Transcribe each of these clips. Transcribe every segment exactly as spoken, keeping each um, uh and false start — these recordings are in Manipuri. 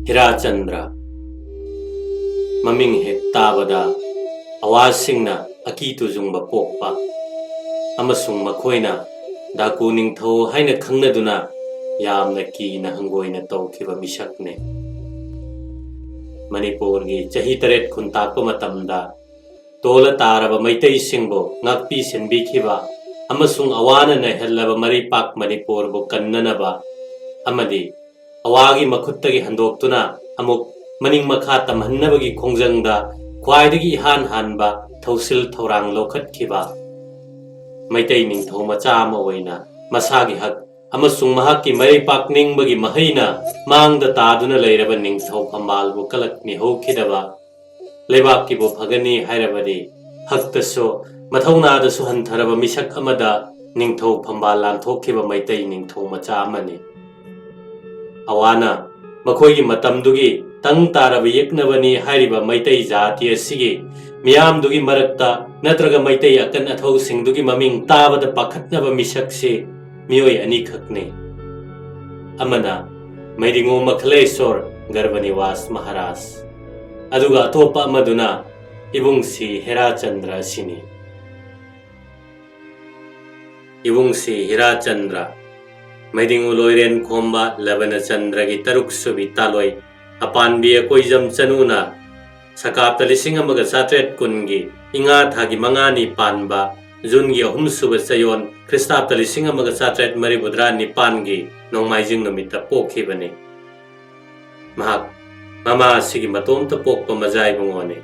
ꯍꯤꯔꯥꯆꯟꯗ꯭ꯔ꯫ ꯃꯃꯤꯡ ꯍꯦꯛ ꯇꯥꯕꯗ ꯑꯋꯥꯁꯤꯡꯅ ꯑꯀꯤ ꯇꯨꯖꯨꯡꯕ ꯄꯣꯛꯄ ꯑꯃꯁꯨꯡ ꯃꯈꯣꯏꯅ ꯗꯥꯀꯨ ꯅꯤꯡꯊꯧ ꯍꯥꯏꯅ ꯈꯪꯅꯗꯨꯅ ꯌꯥꯝꯅ ꯀꯤꯅ ꯍꯪꯒꯣꯏꯅ ꯇꯧꯈꯤꯕ ꯃꯤꯁꯛꯅꯤ꯫ ꯃꯅꯤꯄꯨꯔꯒꯤ ꯆꯍꯤ ꯇꯔꯦꯠ ꯈꯨꯟꯇꯥꯛꯄ ꯃꯇꯝꯗ ꯇꯣꯜꯂ ꯇꯥꯔꯕ ꯃꯩꯇꯩꯁꯤꯡꯕꯨ ꯉꯥꯛꯄꯤ ꯁꯦꯟꯕꯤꯈꯤꯕ ꯑꯃꯁꯨꯡ ꯑꯋꯥꯅ ꯅꯩꯍꯜꯂꯕ ꯃꯔꯩꯄꯥꯛ ꯃꯅꯤꯄꯨꯔꯕꯨ ꯀꯟꯅꯅꯕ ꯑꯃꯗꯤ ꯑꯋꯥꯒꯤ ꯃꯈꯨꯠꯇꯒꯤ ꯍꯟꯗꯣꯛꯇꯨꯅ ꯑꯃꯨꯛ ꯃꯅꯤꯡ ꯃꯈꯥ ꯇꯝꯍꯟꯅꯕꯒꯤ ꯈꯣꯡꯖꯪꯗ ꯈ꯭ꯋꯥꯏꯗꯒꯤ ꯏꯍꯥꯟ ꯍꯥꯟꯕ ꯊꯧꯁꯤꯜ ꯊꯧꯔꯥꯡ ꯂꯧꯈꯠꯈꯤꯕ ꯃꯩꯇꯩ ꯅꯤꯡꯊꯧ ꯃꯆꯥ ꯑꯃ ꯑꯣꯏꯅ ꯃꯁꯥꯒꯤ ꯍꯛ ꯑꯃꯁꯨꯡ ꯃꯍꯥꯛꯀꯤ ꯃꯔꯩꯄꯥꯛ ꯅꯤꯡꯕꯒꯤ ꯃꯍꯩꯅ ꯃꯥꯡꯗ ꯇꯥꯗꯨꯅ ꯂꯩꯔꯕ ꯅꯤꯡꯊꯧ ꯐꯝꯕꯥꯜꯕꯨ ꯀꯂꯛ ꯃꯤꯍꯧꯈꯤꯗꯕ ꯂꯩꯕꯥꯛꯀꯤꯕꯨ ꯐꯒꯅꯤ ꯍꯥꯏꯔꯕꯗꯤ ꯍꯛꯇꯁꯨ ꯃꯊꯧꯅꯥꯗꯁꯨ ꯍꯟꯊꯔꯕ ꯃꯤꯁꯛ ꯑꯃꯗ ꯅꯤꯡꯊꯧ ꯐꯝꯕꯥꯜ ꯂꯥꯟꯊꯣꯛꯈꯤꯕ ꯃꯩꯇꯩ ꯅꯤꯡꯊꯧ ꯃꯆꯥ ꯑꯃꯅꯤ꯫ ꯑꯋꯥꯅ ꯃꯈꯣꯏꯒꯤ ꯃꯇꯝꯗꯨꯒꯤ ꯇꯪ ꯇꯥꯔꯕ ꯌꯦꯛꯅꯕꯅꯤ ꯍꯥꯏꯔꯤꯕ ꯃꯩꯇꯩ ꯖꯥꯇꯤ ꯑꯁꯤꯒꯤ ꯃꯤꯌꯥꯝꯗꯨꯒꯤ ꯃꯔꯛꯇ ꯅꯠꯇ꯭ꯔꯒ ꯃꯩꯇꯩ ꯑꯀꯟ ꯑꯊꯧꯁꯤꯡꯗꯨꯒꯤ ꯃꯃꯤꯡ ꯇꯥꯕꯗ ꯄꯥꯈꯠꯅꯕ ꯃꯤꯁꯛꯁꯤ ꯃꯤꯑꯣꯏ ꯑꯅꯤꯈꯛꯅꯤ꯫ ꯑꯃꯅ ꯃꯩꯗꯤꯉꯣ ꯃꯈꯂꯦꯁꯣꯔ ꯒꯔꯚꯅꯤꯋꯥꯁ ꯃꯍꯥꯔꯥꯖ, ꯑꯗꯨꯒ ꯑꯇꯣꯞꯄ ꯑꯃꯗꯨꯅ ꯏꯕꯨꯡꯁꯤ ꯍꯦꯔꯥꯆꯟꯗ꯭ꯔ ꯑꯁꯤꯅꯤ꯫ ꯏꯕꯨꯡꯁꯤ ꯍꯤꯔꯥꯆꯟꯗ꯭ꯔ, ꯃꯩꯗꯤꯉꯨ ꯂꯣꯏꯔꯦꯟ ꯈꯣꯝꯕ ꯂꯕꯅꯆꯟꯗ꯭ꯔꯒꯤ ꯇꯔꯨꯛ ꯁꯨꯕꯤ ꯇꯥꯂꯣꯏ, ꯑꯄꯥꯟꯕꯤ ꯑꯀꯣꯏꯖꯝ ꯆꯅꯨꯅ ꯁꯀꯥꯞꯇ ꯂꯤꯁꯤꯡ ꯑꯃꯒ ꯆꯥꯇ꯭ꯔꯦꯠ ꯀꯨꯟꯒꯤ ꯏꯉꯥ ꯊꯥꯒꯤ ꯃꯉꯥꯅꯤ ꯄꯥꯟꯕ ꯖꯨꯟꯒꯤ ꯑꯍꯨꯝ ꯁꯨꯕ ꯆꯌꯣꯜ ꯈ꯭ꯔꯤꯁꯇꯥꯞꯇ ꯂꯤꯁꯤꯡ ꯑꯃꯒ ꯆꯥꯇ꯭ꯔꯦꯠ ꯃꯔꯤꯐꯨꯇꯔꯥ ꯅꯤꯄꯥꯟꯒꯤ ꯅꯣꯡꯃꯥꯏꯖꯤꯡ ꯅꯨꯃꯤꯠꯇ ꯄꯣꯛꯈꯤꯕꯅꯤ꯫ ꯃꯍꯥꯛ ꯃꯃꯥ ꯑꯁꯤꯒꯤ ꯃꯇꯣꯝꯇ ꯄꯣꯛꯄ ꯃꯖꯥ ꯏꯕꯨꯡꯉꯣꯅꯤ꯫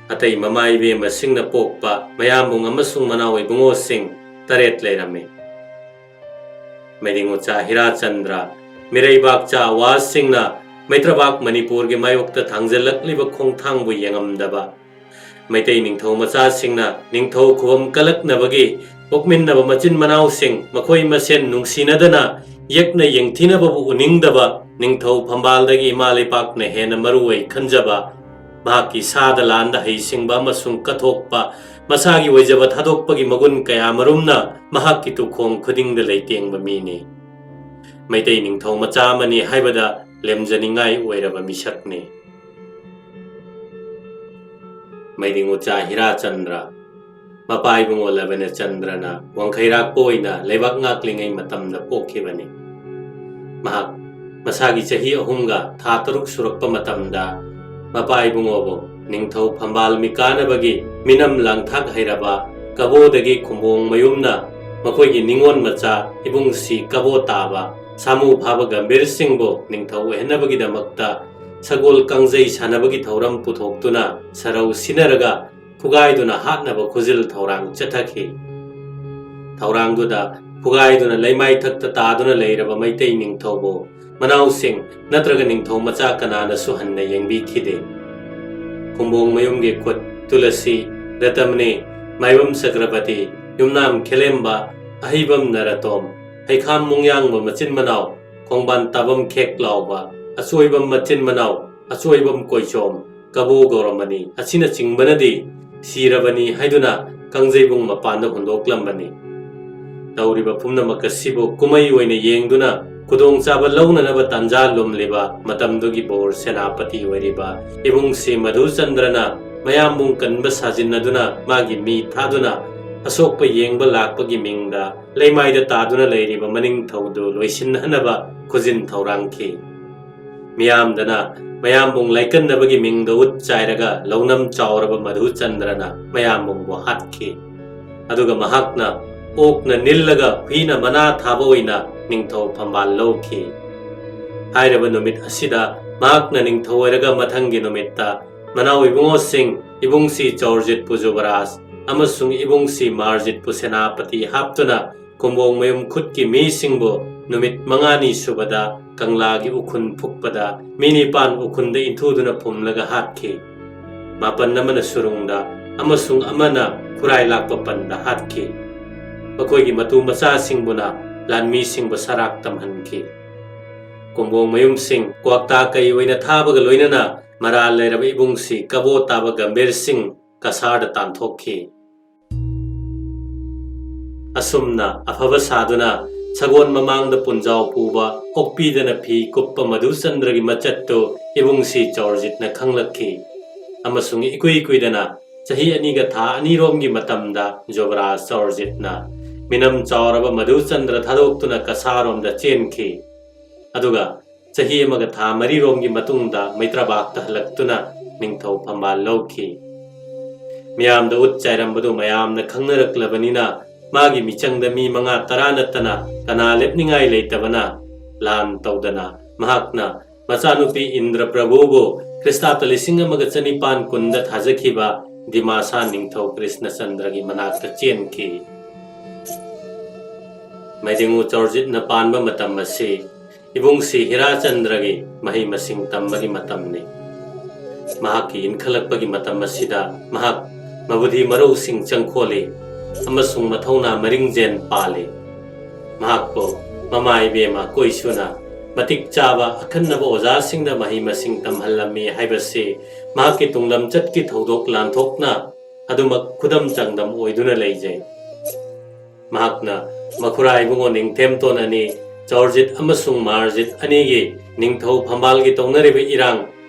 ꯑꯇꯩ ꯃꯃꯥ ꯏꯕꯦꯝꯃꯁꯤꯡꯅ ꯄꯣꯛꯄ ꯃꯌꯥꯝꯕꯨꯡ ꯑꯃꯁꯨꯡ ꯃꯅꯥꯎ ꯏꯕꯨꯡꯉꯣꯁꯤꯡ ꯇꯔꯦꯠ ꯂꯩꯔꯝꯃꯤ꯫ ꯃꯩꯗꯤꯡ ꯃꯆꯥ ꯍꯤꯔꯥꯆꯟꯗ꯭ꯔ, ꯃꯤꯔꯩꯕꯥꯛꯆꯥ ꯑꯋꯥꯁꯤꯡꯅ ꯃꯩꯇ꯭ꯔꯕꯥꯛ ꯃꯅꯤꯄꯨꯔꯒꯤ ꯃꯥꯌꯣꯛꯇ ꯊꯥꯡꯖꯜꯂꯛꯂꯤꯕ ꯈꯣꯡꯊꯥꯡꯕꯨ ꯌꯦꯡꯉꯝꯗꯕ, ꯃꯩꯇꯩ ꯅꯤꯡꯊꯧ ꯃꯆꯥꯁꯤꯡꯅ ꯅꯤꯡꯊꯧ ꯈꯨꯕꯝ ꯀꯜꯂꯛꯅꯕꯒꯤ ꯄꯣꯛꯃꯤꯟꯅꯕ ꯃꯆꯤꯟ ꯃꯅꯥꯎꯁꯤꯡ ꯃꯈꯣꯏ ꯃꯁꯦꯟ ꯅꯨꯡꯁꯤꯅꯗꯅ ꯌꯦꯛꯅ ꯌꯦꯡꯊꯤꯅꯕꯕꯨ ꯎꯅꯤꯡꯗꯕ ꯅꯤꯡꯊꯧ ꯐꯝꯕꯥꯜꯗꯒꯤ ꯏꯃꯥ ꯂꯩꯄꯥꯛꯅ ꯍꯦꯟꯅ ꯃꯔꯨ ꯑꯣꯏ ꯈꯟꯖꯕ, ꯃꯍꯥꯛꯀꯤ ꯁꯥꯗ ꯂꯥꯟꯗ ꯍꯩꯁꯤꯡꯕ ꯑꯃꯁꯨꯡ ꯀꯠꯊꯣꯛꯄ, ꯃꯁꯥꯒꯤ ꯑꯣꯏꯖꯕ ꯊꯥꯗꯣꯛꯄꯒꯤ ꯃꯒꯨꯟ ꯀꯌꯥꯃꯔꯨꯝꯅ ꯃꯍꯥꯛꯀꯤ ꯇꯨꯈꯣꯡ ꯈꯨꯗꯤꯡꯗ ꯂꯩꯇꯦꯡꯕ ꯃꯤꯅꯤ꯫ ꯃꯩꯇꯩ ꯅꯤꯡꯊꯧ ꯃꯆꯥ ꯑꯃꯅꯤ ꯍꯥꯏꯕꯗ ꯂꯦꯝꯖꯅꯤꯡꯉꯥꯏ ꯑꯣꯏꯔꯕ ꯃꯤꯁꯛꯅꯤ꯫ ꯃꯩꯔꯤꯡ ꯎꯆꯥ ꯍꯤꯔꯥꯆꯟꯗ꯭ꯔ, ꯃꯄꯥ ꯏꯕꯨꯡꯉꯣ ꯂꯕꯅꯆꯟꯗ꯭ꯔꯅ ꯋꯥꯡꯈꯩꯔꯥꯛꯄ ꯑꯣꯏꯅ ꯂꯩꯕꯥꯛ ꯉꯥꯛꯂꯤꯉꯩ ꯃꯇꯝꯗ ꯄꯣꯛꯈꯤꯕꯅꯤ꯫ ꯃꯍꯥꯛ ꯃꯁꯥꯒꯤ ꯆꯍꯤ ꯑꯍꯨꯝꯒ ꯊꯥ ꯇꯔꯨꯛ ꯁꯨꯔꯛꯄ ꯃꯇꯝꯗ ꯃꯄꯥ ꯏꯕꯨꯡꯉꯣꯕꯨ ꯅꯤꯡꯊꯧ ꯐꯝꯕꯥꯜ ꯃꯤꯀꯥꯅꯕꯒꯤ ꯃꯤꯅꯝ ꯂꯥꯡꯊꯥꯛ ꯍꯩꯔꯕ ꯀꯕꯣꯗꯒꯤ ꯈꯨꯝꯕꯣꯡ ꯃꯌꯨꯝꯅ ꯃꯈꯣꯏꯒꯤ ꯅꯤꯉꯣꯜ ꯃꯆꯥ ꯏꯕꯨꯡꯁꯤ ꯀꯕꯣ ꯇꯥꯕ ꯁꯥꯃꯨ ꯐꯥꯕ ꯒꯝꯚꯤꯔ ꯁꯤꯡꯕꯨ ꯅꯤꯡꯊꯧ ꯑꯣꯏꯍꯟꯅꯕꯒꯤꯗꯃꯛꯇ ꯁꯒꯣꯜ ꯀꯥꯡꯖꯩ ꯁꯥꯟꯅꯕꯒꯤ ꯊꯧꯔꯝ ꯄꯨꯊꯣꯛꯇꯨꯅ ꯁꯔꯧ ꯁꯤꯟꯅꯔꯒ ꯐꯨꯒꯥꯏꯗꯨꯅ ꯍꯥꯠꯅꯕ ꯈꯨꯖꯤꯜ ꯊꯧꯔꯥꯡ ꯆꯠꯊꯈꯤ꯫ ꯊꯧꯔꯥꯡꯗꯨꯗ ꯐꯨꯒꯥꯏꯗꯨꯅ ꯂꯩꯃꯥꯏꯊꯛꯇ ꯇꯥꯗꯨꯅ ꯂꯩꯔꯕ ꯃꯩꯇꯩ ꯅꯤꯡꯊꯧꯕꯨ ꯃꯅꯥꯎꯁꯤꯡ ꯅꯠꯇ꯭ꯔꯒ ꯅꯤꯡꯊꯧ ꯃꯆꯥ ꯀꯅꯥꯅꯁꯨ ꯍꯟꯅ ꯌꯦꯡꯕꯤꯈꯤꯗꯦ꯫ ꯈꯨꯝꯕꯣꯡ ꯃꯌꯨꯝꯒꯤ ꯈꯨꯠ ꯇꯨꯂꯁꯤ, ꯔꯇꯃꯅꯤ, ꯃꯥꯏꯕꯝ ꯆꯀ꯭ꯔꯕꯇꯤ, ꯌꯨꯝꯅꯥꯝ ꯈꯦꯂꯦꯝꯕ, ꯑꯍꯩꯕꯝ ꯅꯔꯇꯣꯝ, ꯍꯩꯈꯥꯝ ꯃꯨꯡꯌꯥꯡꯕ ꯃꯆꯤꯟ ꯃꯅꯥꯎ, ꯈꯣꯡꯕꯥꯟ ꯇꯥꯕꯝ ꯈꯦꯛ ꯂꯥꯎꯕ, ꯑꯆꯣꯏꯕꯝ ꯃꯆꯤꯟ ꯃꯅꯥꯎ, ꯑꯆꯣꯏꯕꯝ ꯀꯣꯏꯆꯣꯝ, ꯀꯕꯣ ꯒꯧꯔꯃꯅꯤ ꯑꯁꯤꯅꯆꯤꯡꯕꯅꯗꯤ ꯁꯤꯔꯕꯅꯤ ꯍꯥꯏꯗꯨꯅ ꯀꯥꯡꯖꯩꯕꯨꯡ ꯃꯄꯥꯟꯗ ꯍꯨꯟꯗꯣꯛꯂꯝꯕꯅꯤ꯫ ꯇꯧꯔꯤꯕ ꯄꯨꯝꯅꯃꯛ ꯑꯁꯤꯕꯨ ꯀꯨꯝꯍꯩ ꯑꯣꯏꯅ ꯌꯦꯡꯗꯨꯅ ꯈꯨꯗꯣꯡꯆꯥꯕ ꯂꯧꯅꯅꯕ ꯇꯥꯟꯖꯥ ꯂꯨꯝꯂꯤꯕ ꯃꯇꯝꯗꯨꯒꯤ ꯕꯣꯔ ꯁꯦꯅꯥꯄꯇꯤ ꯑꯣꯏꯔꯤꯕ ꯏꯕꯨꯡꯁꯤ ꯃꯙꯨꯆꯟꯗ꯭ꯔꯅ ꯃꯌꯥꯝꯕꯨꯡ ꯀꯟꯕ ꯁꯥꯖꯤꯟꯅꯗꯨꯅ ꯃꯥꯒꯤ ꯃꯤ ꯊꯥꯗꯨꯅ ꯑꯁꯣꯛꯄ ꯌꯦꯡꯕ ꯂꯥꯛꯄꯒꯤ ꯃꯤꯡꯗ ꯂꯩꯃꯥꯏꯗ ꯇꯥꯗꯨꯅ ꯂꯩꯔꯤꯕ ꯃꯅꯤꯡꯊꯧꯗꯨ ꯂꯣꯏꯁꯤꯟꯅꯅꯕ ꯈꯨꯖꯤꯟ ꯊꯧꯔꯥꯡꯈꯤ꯫ ꯃꯤꯌꯥꯝꯗꯅ ꯃꯌꯥꯝꯕꯨꯡ ꯂꯥꯏꯀꯟꯅꯕꯒꯤ ꯃꯤꯡꯗ ꯎꯠ ꯆꯥꯏꯔꯒ ꯂꯧꯅꯝ ꯆꯥꯎꯔꯕ ꯃꯙꯨꯆꯟꯗ꯭ꯔꯅ ꯃꯌꯥꯝꯕꯨꯡꯕꯨ ꯍꯥꯠꯈꯤ꯫ ꯑꯗꯨꯒ ꯃꯍꯥꯛꯅ ꯑꯣꯛꯅ ꯅꯤꯜꯂꯒ ꯍꯨꯏꯅ ꯃꯅꯥ ꯊꯥꯕ ꯑꯣꯏꯅ ꯅꯤꯡꯊꯧ ꯐꯝꯕꯥꯜ ꯂꯧꯈꯤ꯫ ꯍꯥꯏꯔꯤꯕ ꯅꯨꯃꯤꯠ ꯑꯁꯤꯗ ꯃꯍꯥꯛꯅ ꯅꯤꯡꯊꯧ ꯑꯣꯏꯔꯒ ꯃꯊꯪꯒꯤ ꯅꯨꯃꯤꯠꯇ ꯃꯅꯥꯎ ꯏꯕꯨꯡꯉꯣꯁꯤꯡ ꯏꯕꯨꯡꯁꯤ ꯆꯧꯔꯖꯤꯠꯄꯨ ꯖꯨꯕꯔꯥꯖ ꯑꯃꯁꯨꯡ ꯏꯕꯨꯡꯁꯤ ꯃꯥꯔꯖꯤꯠꯄꯨ ꯁꯦꯅꯥꯄꯇꯤ ꯍꯥꯞꯇꯨꯅ ꯀꯨꯝꯕꯣꯡ ꯃꯌꯨꯝ ꯈꯨꯠꯀꯤ ꯃꯤꯁꯤꯡꯕꯨ ꯅꯨꯃꯤꯠ ꯃꯉꯥꯅꯤ ꯁꯨꯕꯗ ꯀꯪꯂꯥꯒꯤ ꯎꯈꯨꯟ ꯐꯨꯛꯄꯗ ꯃꯤ ꯅꯤꯄꯥꯟ ꯎꯈꯨꯟꯗ ꯏꯟꯊꯨꯗꯨꯅ ꯐꯨꯝꯂꯒ ꯍꯥꯠꯈꯤ꯫ ꯃꯥꯄꯟ ꯑꯃꯅ ꯁꯨꯔꯨꯡꯗ ꯑꯃꯁꯨꯡ ꯑꯃꯅ ꯈꯨꯔꯥꯏ ꯂꯥꯛꯄ ꯄꯟꯗ ꯍꯥꯠꯈꯤ꯫ ꯃꯈꯣꯏꯒꯤ ꯃꯇꯨ ꯃꯆꯥꯁꯤꯡꯕꯨꯅ ꯂꯥꯟꯃꯤꯁꯤꯡꯕꯨ ꯁꯔꯥꯛ ꯇꯝꯍꯟꯈꯤ꯫ ꯀꯨꯝꯕꯣꯡ ꯃꯌꯨꯝꯁꯤꯡ ꯀ꯭ꯋꯥꯛꯇꯥ ꯀꯩ ꯑꯣꯏꯅ ꯊꯥꯕꯒ ꯂꯣꯏꯅꯅ ꯃꯔꯥꯜ ꯂꯩꯔꯕ ꯏꯕꯨꯡꯁꯤ ꯀꯕꯣ ꯇꯥꯕ ꯒꯝꯚꯤꯔ ꯁꯤꯡ ꯀꯁꯥꯔꯗ ꯇꯥꯟꯊꯣꯛꯈꯤ꯫ ꯑꯁꯨꯝꯅ ꯑꯐꯕ ꯁꯥꯗꯨꯅ ꯁꯒꯣꯜ ꯃꯃꯥꯡꯗ ꯄꯨꯟꯖꯥꯎ ꯄꯨꯕ, ꯑꯣꯛꯄꯤꯗꯅ ꯐꯤ ꯀꯨꯞꯄ ꯃꯙꯨꯆꯟꯗ꯭ꯔꯒꯤ ꯃꯆꯠꯇꯨ ꯏꯕꯨꯡꯁꯤ ꯆꯧꯔꯖꯤꯠꯅ ꯈꯪꯂꯛꯈꯤ꯫ ꯑꯃꯁꯨꯡ ꯏꯀꯨꯏ ꯀꯨꯏꯗꯅ, ꯆꯍꯤ ꯑꯅꯤꯒ ꯊꯥ ꯑꯅꯤꯔꯣꯝꯒꯤ ꯃꯇꯝꯗ ꯖꯣꯕꯔꯥꯖ ꯆꯧꯔꯖꯤꯠꯅ ꯃꯤꯅꯝ ꯆꯥꯎꯔꯕ ꯃꯙꯨꯆꯟꯗ꯭ꯔ ꯊꯥꯗꯣꯛꯇꯨꯅ ꯀꯁꯥꯔꯣꯝꯗ ꯆꯦꯟꯈꯤ꯫ ꯑꯗꯨꯒ ꯆꯍꯤ ꯑꯃꯒ ꯊꯥ ꯃꯔꯤꯔꯣꯝꯒꯤ ꯃꯇꯨꯡꯗ ꯃꯩꯇ꯭ꯔꯕꯥꯛꯇ ꯍꯜꯂꯛꯇꯨꯅ ꯅꯤꯡꯊꯧ ꯐꯝꯕꯥꯜ ꯂꯧꯈꯤ꯫ ꯃꯤꯌꯥꯝꯗ ꯎꯠ ꯆꯥꯏꯔꯝꯕꯗꯨ ꯃꯌꯥꯝꯅ ꯈꯪꯅꯔꯛꯂꯕꯅꯤꯅ, ꯃꯥꯒꯤ ꯃꯤꯆꯪꯗ ꯃꯤ ꯃꯉꯥ ꯇꯔꯥ ꯅꯠꯇꯅ ꯀꯅꯥ ꯂꯦꯞꯅꯤꯡꯉꯥꯏ ꯂꯩꯇꯕꯅ, ꯂꯥꯟ ꯇꯧꯗꯅ ꯃꯍꯥꯛꯅ ꯃꯆꯥꯅꯨꯄꯤ ꯏꯟꯗ꯭ꯔ ꯄ꯭ꯔꯚꯨꯕꯨ ꯈ꯭ꯔꯤꯁꯇꯥꯕꯇ ꯂꯤꯁꯤꯡ ꯑꯃꯒ ꯆꯅꯤꯄꯥꯟ ꯀꯨꯟꯗ ꯊꯥꯖꯈꯤꯕ ꯗꯤꯃꯥꯁꯥ ꯅꯤꯡꯊꯧ ꯀ꯭ꯔꯤꯁꯅꯆꯟꯗ꯭ꯔꯒꯤ ꯃꯅꯥꯛꯇ ꯆꯦꯟꯈꯤ꯫ ꯃꯩꯗꯤꯡꯉꯨ ꯆꯧꯔꯖꯤꯠꯅ ꯄꯥꯟꯕ ꯃꯇꯝ ꯑꯁꯤ ꯏꯕꯨꯡꯁꯤ ꯍꯤꯔꯥꯆꯟꯗ꯭ꯔꯒꯤ ꯃꯍꯩ ꯃꯁꯤꯡ ꯇꯝꯕꯒꯤ ꯃꯇꯝꯅꯤ꯫ ꯃꯍꯥꯛꯀꯤ ꯏꯟꯈꯠꯂꯛꯄꯒꯤ ꯃꯇꯝ ꯑꯁꯤꯗ ꯃꯍꯥꯛ ꯃꯕꯨꯙꯤ ꯃꯔꯧꯁꯤꯡ ꯆꯪꯈꯣꯜꯂꯤ ꯑꯃꯁꯨꯡ ꯃꯊꯧꯅꯥ ꯃꯔꯤꯡꯖꯦꯟ ꯄꯥꯜꯂꯤ꯫ ꯃꯍꯥꯛꯄꯨ ꯃꯃꯥ ꯏꯕꯦꯝꯃ ꯀꯣꯏꯁꯨꯅ ꯃꯇꯤꯛ ꯆꯥꯕ ꯑꯈꯟꯅꯕ ꯑꯣꯖꯥꯁꯤꯡꯅ ꯃꯍꯩ ꯃꯁꯤꯡ ꯇꯝꯍꯜꯂꯝꯃꯤ ꯍꯥꯏꯕꯁꯤ ꯃꯍꯥꯛꯀꯤ ꯇꯨꯡꯂꯝꯆꯠꯀꯤ ꯊꯧꯗꯣꯛ ꯂꯥꯟꯊꯣꯛꯅ ꯑꯗꯨꯃꯛ ꯈꯨꯗꯝ ꯆꯥꯡꯗꯝ ꯑꯣꯏꯗꯨꯅ ꯂꯩꯖꯩ꯫ ꯃꯍꯥꯛꯅ ꯃꯈꯨꯔꯥ ꯏꯕꯨꯡꯉꯣ ꯅꯤꯡꯊꯦꯝꯇꯣꯟ ꯑꯅꯤ, ꯆꯧꯔꯖꯤꯠ ꯑꯃꯁꯨꯡ ꯃꯥꯔꯖꯤꯠ ꯑꯅꯤꯒꯤ ꯅꯤꯡꯊꯧ ꯐꯝꯕꯥꯜꯒꯤ ꯇꯧꯅꯔꯤꯕ ꯏꯔꯥꯡ,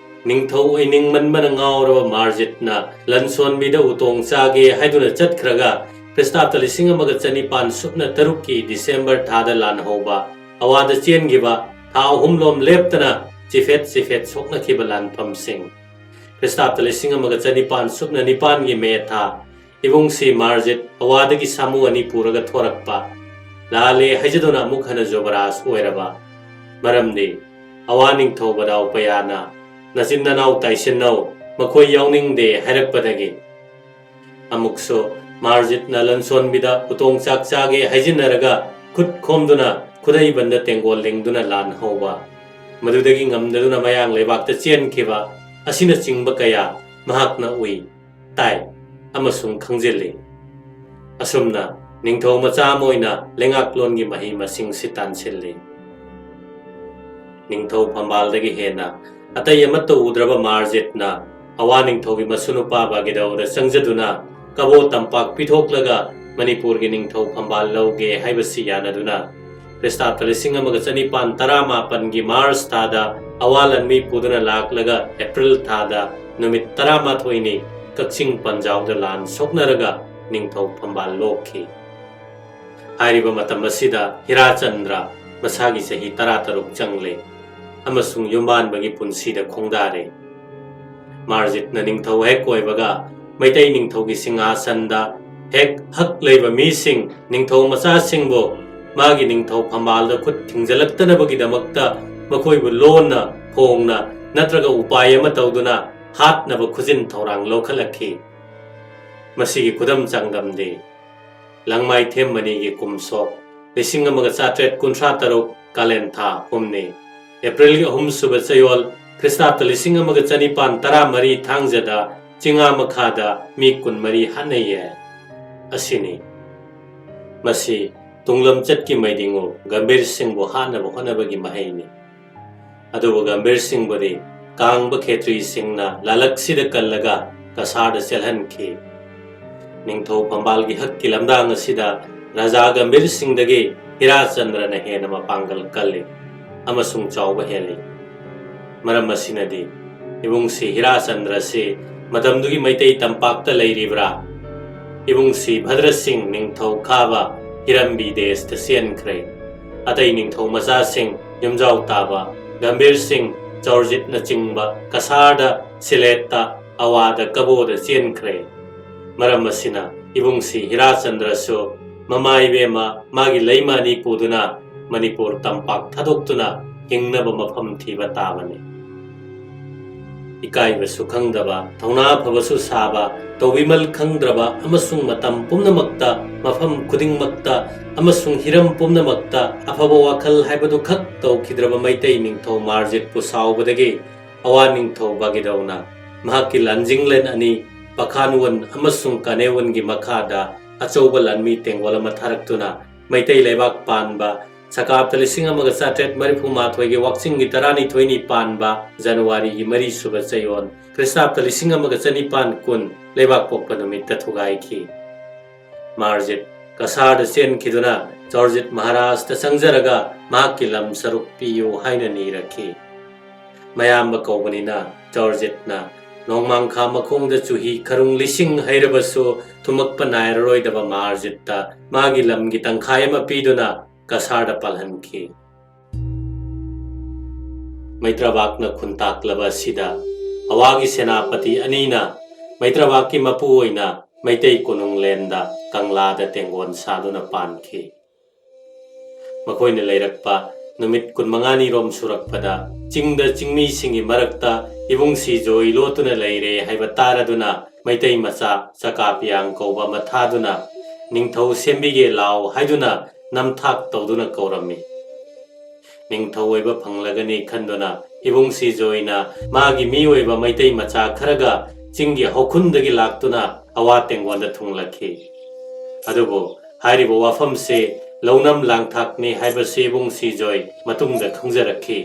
ꯅꯤꯡꯊꯧ ꯑꯣꯏꯅꯤꯡꯃꯟꯕꯅ ꯉꯥꯎꯔꯕ ꯃꯥꯔꯖꯤꯠꯅ ꯂꯟꯁꯣꯟꯕꯤꯗ ꯎꯇꯣꯡ ꯆꯥꯒꯦ ꯍꯥꯏꯗꯨꯅ ꯆꯠꯈ꯭ꯔꯒ, ꯈ꯭ꯔꯤꯁꯇꯥꯕꯇ ꯂꯤꯁꯤꯡ ꯑꯃꯒ ꯆꯅꯤꯄꯥꯟ ꯁꯨꯞꯅ ꯇꯔꯨꯛꯀꯤ ꯗꯤꯁꯦꯝꯕꯔ ꯊꯥꯗ ꯂꯥꯟ ꯍꯧꯕ, ꯑꯋꯥꯗ ꯆꯦꯟꯈꯤꯕ, ꯊꯥ ꯑꯍꯨꯝꯂꯣꯝ ꯂꯦꯞꯇꯅ ꯆꯤꯐꯦꯠ ꯆꯤꯐꯦꯠ ꯁꯣꯛꯅꯈꯤꯕ ꯂꯥꯟꯐꯝꯁꯤꯡ꯫ ꯈ꯭ꯔꯤꯁꯇꯥꯕꯇ ꯂꯤꯁꯤꯡ ꯑꯃꯒ ꯆꯅꯤꯄꯥꯟ ꯁꯨꯞꯅ ꯅꯤꯄꯥꯟꯒꯤ ꯃꯦ ꯊꯥ, ꯏꯕꯨꯡꯁꯤ ꯃꯥꯔꯖꯤꯠ ꯑꯋꯥꯗꯒꯤ ꯁꯥꯃꯨ ꯑꯅꯤ ꯄꯨꯔꯒ ꯊꯣꯔꯛꯄ, ꯂꯥꯜꯂꯦ ꯍꯥꯏꯖꯗꯨꯅ ꯑꯃꯨꯛ ꯍꯟꯅ ꯖꯣꯕꯔꯥꯖ ꯑꯣꯏꯔꯕ꯫ ꯃꯔꯝꯗꯤ ꯑꯋꯥ ꯅꯤꯡꯊꯧ ꯕꯗꯥꯎ ꯄꯌꯥꯅ "ꯅꯆꯤꯟ ꯅꯅꯥꯎ ꯇꯥꯏꯁꯤꯟꯅꯧ, ꯃꯈꯣꯏ ꯌꯥꯎꯅꯤꯡꯗꯦ" ꯍꯥꯏꯔꯛꯄꯗꯒꯤ꯫ ꯑꯃꯨꯛꯁꯨ ꯃꯥꯔꯖꯤꯠꯅ ꯂꯟꯁꯣꯟꯕꯤꯗ ꯎꯇꯣꯡ ꯆꯥꯛ ꯆꯥꯒꯦ ꯍꯥꯏꯖꯤꯟꯅꯔꯒ ꯈꯨꯠ ꯈꯣꯝꯗꯨꯅ ꯈꯨꯗꯩꯕꯟꯗ ꯇꯦꯡꯒꯣꯜ ꯂꯤꯡꯗꯨꯅ ꯂꯥꯟ ꯍꯧꯕ, ꯃꯗꯨꯗꯒꯤ ꯉꯝꯗꯗꯨꯅ ꯃꯌꯥꯡ ꯂꯩꯕꯥꯛꯇ ꯆꯦꯟꯈꯤꯕ ꯑꯁꯤꯅꯆꯤꯡꯕ ꯀꯌꯥ ꯃꯍꯥꯛꯅ ꯎꯏ, ꯇꯥꯏ ꯑꯃꯁꯨꯡ ꯈꯪꯖꯤꯜꯂꯤ꯫ ꯑꯁꯨꯝꯅ ꯅꯤꯡꯊꯧ ꯃꯆꯥ ꯑꯃ ꯑꯣꯏꯅ ꯂꯩꯉꯥꯛꯂꯣꯟꯒꯤ ꯃꯍꯩ ꯃꯁꯤꯡꯁꯤ ꯇꯥꯟꯁꯤꯜꯂꯤ꯫ ꯅꯤꯡꯊꯧ ꯐꯝꯕꯥꯜꯗꯒꯤ ꯍꯦꯟꯅ ꯑꯇꯩ ꯑꯃꯠꯇ ꯎꯗ꯭ꯔꯕ ꯃꯥꯔꯖꯤꯠꯅ ꯑꯋꯥ ꯅꯤꯡꯊꯧꯒꯤ ꯃꯁꯨꯅꯨꯄꯥ ꯕꯥꯒꯤꯗꯧꯗ ꯆꯪꯖꯗꯨꯅ ꯀꯕꯣ ꯇꯝꯄꯥꯛ ꯄꯤꯊꯣꯛꯂꯒ ꯃꯅꯤꯄꯨꯔꯒꯤ ꯅꯤꯡꯊꯧ ꯐꯝꯕꯥꯜ ꯂꯧꯒꯦ ꯍꯥꯏꯕꯁꯤ ꯌꯥꯅꯗꯨꯅ ꯈ꯭ꯔꯤꯁꯇꯥꯕꯇ ꯂꯤꯁꯤꯡ ꯑꯃꯒ ꯆꯅꯤꯄꯥꯟ ꯇꯔꯥꯃꯥꯄꯟꯒꯤ ꯃꯥꯔꯆ ꯊꯥꯗ ꯑꯋꯥ ꯂꯥꯟꯃꯤ ꯄꯨꯗꯨꯅ ꯂꯥꯛꯂꯒ ꯑꯦꯄ꯭ꯔꯤꯜ ꯊꯥꯗ ꯅꯨꯃꯤꯠ ꯇꯔꯥꯃꯥꯊꯣꯏꯅꯤ ꯀꯛꯆꯤꯡ ꯄꯟꯖꯥꯎꯗ ꯂꯥꯟ ꯁꯣꯛꯅꯔꯒ ꯅꯤꯡꯊꯧ ꯐꯝꯕꯥꯜ ꯂꯣꯛꯈꯤ꯫ ꯍꯥꯏꯔꯤꯕ ꯃꯇꯝ ꯑꯁꯤꯗ ꯍꯤꯔꯥꯆꯟꯗ꯭ꯔ ꯃꯁꯥꯒꯤ ꯆꯍꯤ ꯇꯔꯥꯇꯔꯨꯛ ꯆꯪꯂꯦ ꯑꯃꯁꯨꯡ ꯌꯨꯝꯕꯥꯟꯕꯒꯤ ꯄꯨꯟꯁꯤꯗ ꯈꯣꯡꯗꯥꯔꯦ꯫ ꯃꯥꯔꯖꯤꯠꯅ ꯅꯤꯡꯊꯧ ꯍꯦꯛ ꯑꯣꯏꯕꯒ ꯃꯩꯇꯩ ꯅꯤꯡꯊꯧꯒꯤ ꯁꯤꯡꯍꯥꯁꯟꯗ ꯍꯦꯛ ꯍꯛ ꯂꯩꯕ ꯃꯤꯁꯤꯡ, ꯅꯤꯡꯊꯧ ꯃꯆꯥꯁꯤꯡꯕꯨ ꯃꯥꯒꯤ ꯅꯤꯡꯊꯧ ꯐꯝꯕꯥꯜꯗ ꯈꯨꯠ ꯊꯤꯡꯖꯤꯜꯂꯛꯇꯅꯕꯒꯤꯗꯃꯛꯇ ꯃꯈꯣꯏꯕꯨ ꯂꯣꯟꯅ, ꯐꯣꯡꯅ ꯅꯠꯇ꯭ꯔꯒ ꯎꯄꯥꯏ ꯑꯃ ꯇꯧꯗꯨꯅ ꯍꯥꯠꯅꯕ ꯈꯨꯖꯤꯟ ꯊꯧꯔꯥꯡ ꯂꯧꯈꯠꯂꯛꯈꯤ꯫ ꯃꯁꯤꯒꯤ ꯈꯨꯗꯝ ꯆꯥꯡꯗꯝꯗꯤ ꯂꯪꯃꯥꯏꯊꯦꯝ ꯃꯅꯤꯒꯤ ꯀꯨꯝꯁꯣꯛ ꯂꯤꯁꯤꯡ ꯑꯃꯒ ꯆꯥꯇ꯭ꯔꯦꯠ ꯀꯨꯟꯊ꯭ꯔꯥ ꯇꯔꯨꯛ ꯀꯥꯂꯦꯟ ꯊꯥ ꯑꯍꯨꯝꯅꯤ꯫ ꯑꯦꯄ꯭ꯔꯤꯜꯒꯤ ꯑꯍꯨꯝ ꯁꯨꯕ ꯆꯌꯣꯜ ꯈ꯭ꯔꯤꯁꯇꯥꯕꯇ ꯂꯤꯁꯤꯡ ꯑꯃꯒ ꯆꯅꯤꯄꯥꯟ ꯇꯔꯥꯃꯔꯤ ꯊꯥꯡꯖꯗ ꯆꯤꯉꯥ ꯃꯈꯥꯗ ꯃꯤ ꯀꯨꯟꯃꯔꯤ ꯍꯥꯠꯅꯩꯌꯦ꯫ ꯑꯁꯤꯅꯤ꯫ ꯃꯁꯤ ꯇꯨꯡꯂꯝꯆꯠꯀꯤ ꯃꯩꯗꯤꯡꯉꯨ ꯒꯝꯚꯤꯔ ꯁꯤꯡꯕꯨ ꯍꯥꯠꯅꯕ ꯍꯣꯠꯅꯕꯒꯤ ꯃꯍꯩꯅꯤ꯫ ꯑꯗꯨꯕꯨ ꯒꯝꯚꯤꯔ ꯁꯤꯡꯕꯨꯗꯤ ꯀꯥꯡꯕ ꯈꯦꯇ꯭ꯔꯤꯁꯤꯡꯅ ꯂꯥꯂꯛꯁꯤꯗ ꯀꯜꯂꯒ ꯀꯁꯥꯔꯗ ꯆꯦꯜꯍꯟꯈꯤ꯫ ꯅꯤꯡꯊꯧ ꯐꯝꯕꯥꯜꯒꯤ ꯍꯛꯀꯤ ꯂꯝꯗꯥꯡ ꯑꯁꯤꯗ ꯔꯥꯖꯥ ꯒꯝꯚꯤꯔ ꯁꯤꯡꯗꯒꯤ ꯍꯤꯔꯥꯆꯟꯗ꯭ꯔꯅ ꯍꯦꯟꯅ ꯃꯄꯥꯡꯒꯜ ꯀꯜꯂꯤ ꯑꯃꯁꯨꯡ ꯆꯥꯎꯕ ꯍꯦꯜꯂꯤ꯫ ꯃꯔꯝ ꯑꯁꯤꯅꯗꯤ ꯏꯕꯨꯡꯁꯤ ꯍꯤꯔꯥꯆꯟꯗ꯭ꯔꯁꯤ ꯃꯇꯝꯗꯨꯒꯤ ꯃꯩꯇꯩ ꯇꯝꯄꯥꯛꯇ ꯂꯩꯔꯤꯕ꯭ꯔꯥ? ꯏꯕꯨꯡꯁꯤ ꯚꯗ꯭ꯔ ꯁꯤꯡ ꯅꯤꯡꯊꯧ ꯈꯥꯕ ꯍꯤꯔꯝꯕꯤ ꯗꯦꯁꯇ ꯆꯦꯟꯈ꯭ꯔꯦ꯫ ꯑꯇꯩ ꯅꯤꯡꯊꯧ ꯃꯆꯥꯁꯤꯡ ꯌꯨꯝꯖꯥꯎ ꯇꯥꯕ ꯒꯝꯚꯤꯔ ꯁꯤꯡ, ꯆꯧꯔꯖꯤꯠꯅꯆꯤꯡꯕ ꯀꯁꯥꯔꯗ, ꯁꯤꯂꯦꯠꯇ, ꯑꯋꯥꯗ, ꯀꯕꯣꯗ ꯆꯦꯟꯈ꯭ꯔꯦ꯫ ꯃꯔꯝ ꯑꯁꯤꯅ ꯏꯕꯨꯡꯁꯤ ꯍꯤꯔꯥꯆꯟꯗ꯭ꯔꯁꯨ ꯃꯃꯥ ꯏꯕꯦꯝꯃ ꯃꯥꯒꯤ ꯂꯩꯃ ꯑꯅꯤ ꯄꯨꯗꯨꯅ ꯃꯅꯤꯄꯨꯔ ꯇꯝꯄꯥꯛ ꯊꯥꯗꯣꯛꯇꯨꯅ ꯍꯤꯡꯅꯕ ꯃꯐꯝ ꯊꯤꯕ ꯇꯥꯕꯅꯤ꯫ ꯏꯀꯥꯏꯕꯁꯨ ꯈꯪꯗꯕ, ꯊꯧꯅꯥ ꯐꯕꯁꯨ ꯁꯥꯕ, ꯇꯧꯕꯤꯃꯜ ꯈꯪꯗ꯭ꯔꯕ ꯑꯃꯁꯨꯡ ꯃꯇꯝ ꯄꯨꯝꯅꯃꯛꯇ, ꯃꯐꯝ ꯈꯨꯗꯤꯡꯃꯛꯇ ꯑꯃꯁꯨꯡ ꯍꯤꯔꯝ ꯄꯨꯝꯅꯃꯛꯇ ꯑꯐꯕ ꯋꯥꯈꯜ ꯍꯥꯏꯕꯗꯨ ꯈꯛ ꯇꯧꯈꯤꯗ꯭ꯔꯕ ꯃꯩꯇꯩ ꯅꯤꯡꯊꯧ ꯃꯥꯔꯖꯤꯠꯄꯨ ꯁꯥꯎꯕꯗꯒꯤ ꯑꯋꯥ ꯅꯤꯡꯊꯧ ꯕꯥꯒꯤꯗꯧꯅ ꯃꯍꯥꯛꯀꯤ ꯂꯥꯟꯖꯤꯡꯂꯦꯟ ꯑꯅꯤ ꯄꯈꯥꯟꯋꯟ ꯑꯃꯁꯨꯡ ꯀꯥꯅꯦꯋꯟꯒꯤ ꯃꯈꯥꯗ ꯑꯆꯧꯕ ꯂꯥꯟꯃꯤ ꯇꯦꯡꯒꯣꯜ ꯑꯃ ꯊꯥꯔꯛꯇꯨꯅ ꯃꯩꯇꯩ ꯂꯩꯕꯥꯛ ꯄꯥꯟꯕ ꯁꯀꯥꯞꯇ ꯂꯤꯁꯤꯡ ꯑꯃꯒ ꯆꯥꯇ꯭ꯔꯦꯠ ꯃꯔꯤꯐꯨ ꯃꯥꯊꯣꯏꯒꯤ ꯋꯥꯛꯆꯤꯡꯒꯤ ꯇꯔꯥꯅꯤꯊꯣꯏꯅꯤ ꯄꯥꯟꯕ ꯖꯅꯋꯥꯔꯤꯒꯤ ꯃꯔꯤ ꯁꯨꯕ ꯆꯌꯣꯜ ꯈ꯭ꯔꯤꯁꯇꯥꯞꯇ ꯂꯤꯁꯤꯡ ꯑꯃꯒ ꯆꯅꯤꯄꯥꯟ ꯀꯨꯟ ꯂꯩꯕꯥꯛ ꯄꯣꯛꯄ ꯅꯨꯃꯤꯠꯇ ꯊꯨꯒꯥꯏꯈꯤ꯫ ꯃꯥꯔꯖꯤꯠ ꯀꯁꯥꯔꯗ ꯆꯦꯟꯈꯤꯗꯨꯅ ꯆꯧꯔꯖꯤꯠ ꯃꯍꯥꯔꯥꯖꯇ ꯆꯪꯖꯔꯒ ꯃꯍꯥꯛꯀꯤ ꯂꯝ ꯁꯔꯨꯛ ꯄꯤꯌꯨ ꯍꯥꯏꯅ ꯅꯤꯔꯛꯈꯤ꯫ ꯃꯌꯥꯝꯕ ꯀꯧꯕꯅꯤꯅ ꯆꯧꯔꯖꯤꯠꯅ ꯅꯣꯡꯃꯥꯡꯈꯥ ꯃꯈꯣꯡꯗ ꯆꯨꯍꯤ ꯈꯔꯨꯡ ꯂꯤꯁꯤꯡ ꯍꯩꯔꯕꯁꯨ ꯊꯨꯝꯃꯛꯄ ꯅꯥꯏꯔꯔꯣꯏꯗꯕ ꯃꯍꯥꯔꯖꯤꯠꯇ ꯃꯥꯒꯤ ꯂꯝꯒꯤ ꯇꯪꯈꯥꯏ ꯑꯃ ꯄꯤꯗꯨꯅ ꯀꯁꯥꯔꯗ ꯄꯥꯜꯍꯟꯈꯤ꯫ ꯃꯩꯇ꯭ꯔꯕꯥꯛꯅ ꯈꯨꯟꯇꯥꯛꯂꯕ ꯑꯁꯤꯗ ꯑꯋꯥꯒꯤ ꯁꯦꯅꯥꯄꯇꯤ ꯑꯅꯤꯅ ꯃꯩꯇ꯭ꯔꯕꯥꯛꯀꯤ ꯃꯄꯨ ꯑꯣꯏꯅ ꯃꯩꯇꯩ ꯀꯣꯅꯨꯡꯂꯦꯟꯗ ꯀꯪꯂꯥꯗ ꯇꯦꯡꯒꯣꯟ ꯁꯥꯗꯨꯅ ꯄꯥꯟꯈꯤ꯫ ꯃꯈꯣꯏꯅ ꯂꯩꯔꯛꯄ ꯅꯨꯃꯤꯠ ꯀꯨꯟꯃꯉꯥꯅꯤꯔꯣꯝ ꯁꯨꯔꯛꯄꯗ ꯆꯤꯡꯗ ꯆꯤꯡꯃꯤꯁꯤꯡꯒꯤ ꯃꯔꯛꯇ ꯏꯕꯨꯡ ꯁꯤꯖꯣꯏ ꯂꯣꯠꯇꯨꯅ ꯂꯩꯔꯦ ꯍꯥꯏꯕ ꯇꯥꯔꯗꯨꯅ ꯃꯩꯇꯩ ꯃꯆꯥ ꯆꯀꯥ ꯄꯤꯌꯥꯡ ꯀꯧꯕ ꯑꯃ ꯊꯥꯗꯨꯅ ꯅꯤꯡꯊꯧ ꯁꯦꯝꯕꯤꯒꯦ ꯂꯥꯎ ꯍꯥꯏꯗꯨꯅ ꯅꯝꯊꯥꯛ ꯇꯧꯗꯨꯅ ꯀꯧꯔꯝꯃꯤ꯫ ꯅꯤꯡꯊꯧ ꯑꯣꯏꯕ ꯐꯪꯂꯒꯅꯤ ꯈꯟꯗꯨꯅ ꯏꯕꯨꯡ ꯁꯤꯖꯣꯏꯅ ꯃꯥꯒꯤ ꯃꯤ ꯑꯣꯏꯕ ꯃꯩꯇꯩ ꯃꯆꯥ ꯈꯔꯒ ꯆꯤꯡꯒꯤ ꯍꯧꯈꯨꯟꯗꯒꯤ ꯂꯥꯛꯇꯨꯅ ꯑꯋꯥ ꯇꯦꯡꯒꯣꯟꯗ ꯊꯨꯡꯂꯛꯈꯤ꯫ ꯑꯗꯨꯕꯨ ꯍꯥꯏꯔꯤꯕ ꯋꯥꯐꯝꯁꯦ ꯂꯧꯅꯝ ꯂꯥꯡꯊꯥꯛꯅꯤ ꯍꯥꯏꯕꯁꯤ ꯏꯕꯨꯡ ꯁꯤꯖꯣꯏ ꯃꯇꯨꯡꯗ ꯈꯪꯖꯔꯛꯈꯤ꯫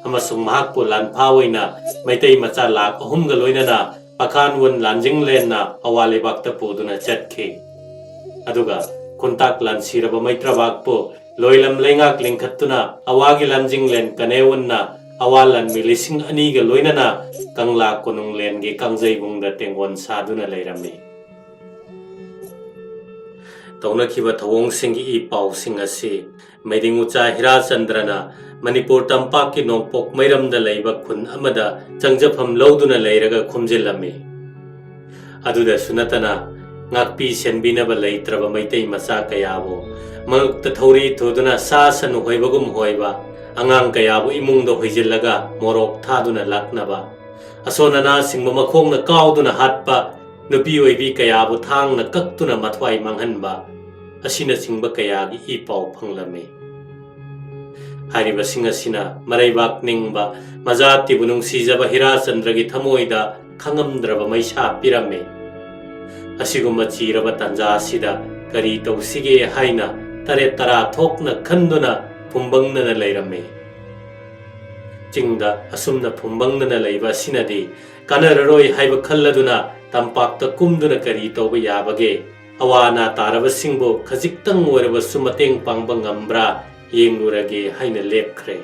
ꯑꯃꯁꯨꯡ ꯃꯍꯥꯛꯄꯨ ꯂꯥꯟꯐꯥ ꯑꯣꯏꯅ ꯃꯩꯇꯩ ꯃꯆꯥ ꯂꯥꯈ ꯑꯍꯨꯝꯒ ꯂꯣꯏꯅꯅ ꯄꯈꯥꯟꯋꯟ ꯂꯥꯟꯖꯤꯡꯂꯦꯟꯅ ꯑꯋꯥ ꯂꯩꯕꯥꯛꯇ ꯄꯨꯗꯨꯅ ꯆꯠꯈꯤ꯫ ꯑꯗꯨꯒ ꯈꯨꯟꯇꯥꯛ ꯂꯥꯟꯁꯤꯔꯕ ꯃꯩꯇ꯭ꯔꯕꯥꯛꯄꯨ ꯂꯣꯏꯂꯝ ꯂꯩꯉꯥꯛ ꯂꯤꯡꯈꯠꯇꯨꯅ ꯑꯋꯥꯒꯤ ꯂꯥꯟꯖꯤꯡꯂꯦꯟ ꯀꯅꯦꯋꯟꯅ ꯑꯋꯥ ꯂꯥꯟꯃꯤ ꯂꯤꯁꯤꯡ ꯑꯅꯤꯒ ꯂꯣꯏꯅꯅ ꯀꯪꯂꯥ ꯀꯣꯅꯨꯡꯂꯦꯟꯒꯤ ꯀꯥꯡꯖꯩꯕꯨꯡꯗ ꯇꯦꯡꯒꯣꯟ ꯁꯥꯗꯨꯅ ꯂꯩꯔꯝꯃꯤ꯫ ꯇꯧꯅꯈꯤꯕ ꯊꯧꯑꯣꯡꯁꯤꯡꯒꯤ ꯏ ꯄꯥꯎꯁꯤꯡ ꯑꯁꯤ ꯃꯩꯗꯤꯡ ꯎꯆꯥ ꯍꯤꯔꯥꯆꯟꯗ꯭ꯔꯅ ꯃꯅꯤꯄꯨꯔ ꯇꯝꯄꯥꯛꯀꯤ ꯅꯣꯡꯄꯣꯛ ꯃꯩꯔꯝꯗ ꯂꯩꯕ ꯈꯨꯟ ꯑꯃꯗ ꯆꯪꯖꯐꯝ ꯂꯧꯗꯨꯅ ꯂꯩꯔꯒ ꯈꯨꯝꯖꯤꯜꯂꯝꯃꯤ꯫ ꯑꯗꯨꯗꯁꯨ ꯅꯠꯇꯅ ꯉꯥꯛꯄꯤ ꯁꯦꯟꯕꯤꯅꯕ ꯂꯩꯇ꯭ꯔꯕ ꯃꯩꯇꯩ ꯃꯆꯥ ꯀꯌꯥꯕꯨ ꯃꯉꯛꯇ ꯊꯧꯔꯤ ꯊꯨꯗꯨꯅ ꯁꯥ ꯁꯟ ꯍꯣꯏꯕꯒꯨꯝ ꯍꯣꯏꯕ, ꯑꯉꯥꯡ ꯀꯌꯥꯕꯨ ꯏꯃꯨꯡꯗ ꯍꯣꯏꯖꯤꯜꯂꯒ ꯃꯣꯔꯣꯛ ꯊꯥꯗꯨꯅ ꯂꯥꯛꯅꯕ, ꯑꯁꯣꯟ ꯑꯅꯥꯁꯤꯡꯕꯨ ꯃꯈꯣꯡꯅ ꯀꯥꯎꯗꯨꯅ ꯍꯥꯠꯄ, ꯅꯨꯄꯤ ꯑꯣꯏꯕꯤ ꯀꯌꯥꯕꯨ ꯊꯥꯡꯅ ꯀꯛꯇꯨꯅ ꯃꯊ꯭ꯋꯥꯏ ꯃꯥꯡꯍꯟꯕ ꯑꯁꯤꯅꯆꯤꯡꯕ ꯀꯌꯥꯒꯤ ꯏ ꯄꯥꯎ ꯐꯪꯂꯝꯃꯤ꯫ ꯍꯥꯏꯔꯤꯕꯁꯤꯡ ꯑꯁꯤꯅ ꯃꯔꯩꯕꯥꯛ ꯅꯤꯡꯕ, ꯃꯖꯥꯇꯤꯕꯨ ꯅꯨꯡꯁꯤꯖꯕ ꯍꯤꯔꯥꯆꯟꯗ꯭ꯔꯒꯤ ꯊꯃꯣꯏꯗ ꯈꯪꯉꯝꯗ꯭ꯔꯕ ꯃꯩꯁꯥ ꯄꯤꯔꯝꯃꯤ꯫ ꯑꯁꯤꯒꯨꯝꯕ ꯆꯤꯔꯕ ꯇꯥꯟꯖꯥ ꯑꯁꯤꯗ ꯀꯔꯤ ꯇꯧꯁꯤꯒꯦ ꯍꯥꯏꯅ ꯇꯔꯦꯠ ꯇꯔꯥ ꯊꯣꯛꯅ ꯈꯟꯗꯨꯅ ꯐꯨꯝꯕꯪꯅꯅ ꯂꯩꯔꯝꯃꯤ꯫ ꯆꯤꯡꯗ ꯑꯁꯨꯝꯅ ꯐꯨꯝꯕꯪꯅꯅ ꯂꯩꯕ ꯑꯁꯤꯅꯗꯤ ꯀꯥꯟꯅꯔꯔꯣꯏ ꯍꯥꯏꯕ ꯈꯜꯂꯗꯨꯅ ꯇꯝꯄꯥꯛꯇ ꯀꯨꯝꯗꯨꯅ ꯀꯔꯤ ꯇꯧꯕ ꯌꯥꯕꯒꯦ? ꯑꯋꯥ ꯑꯅꯥ ꯇꯥꯔꯕꯁꯤꯡꯕꯨ ꯈꯖꯤꯛꯇꯪ ꯑꯣꯏꯔꯕꯁꯨ ꯃꯇꯦꯡ ꯄꯥꯡꯕ ꯉꯝꯕ꯭ꯔꯥ ꯌꯦꯡꯂꯨꯔꯒꯦ ꯍꯥꯏꯅ ꯂꯦꯞꯈ꯭ꯔꯦ꯫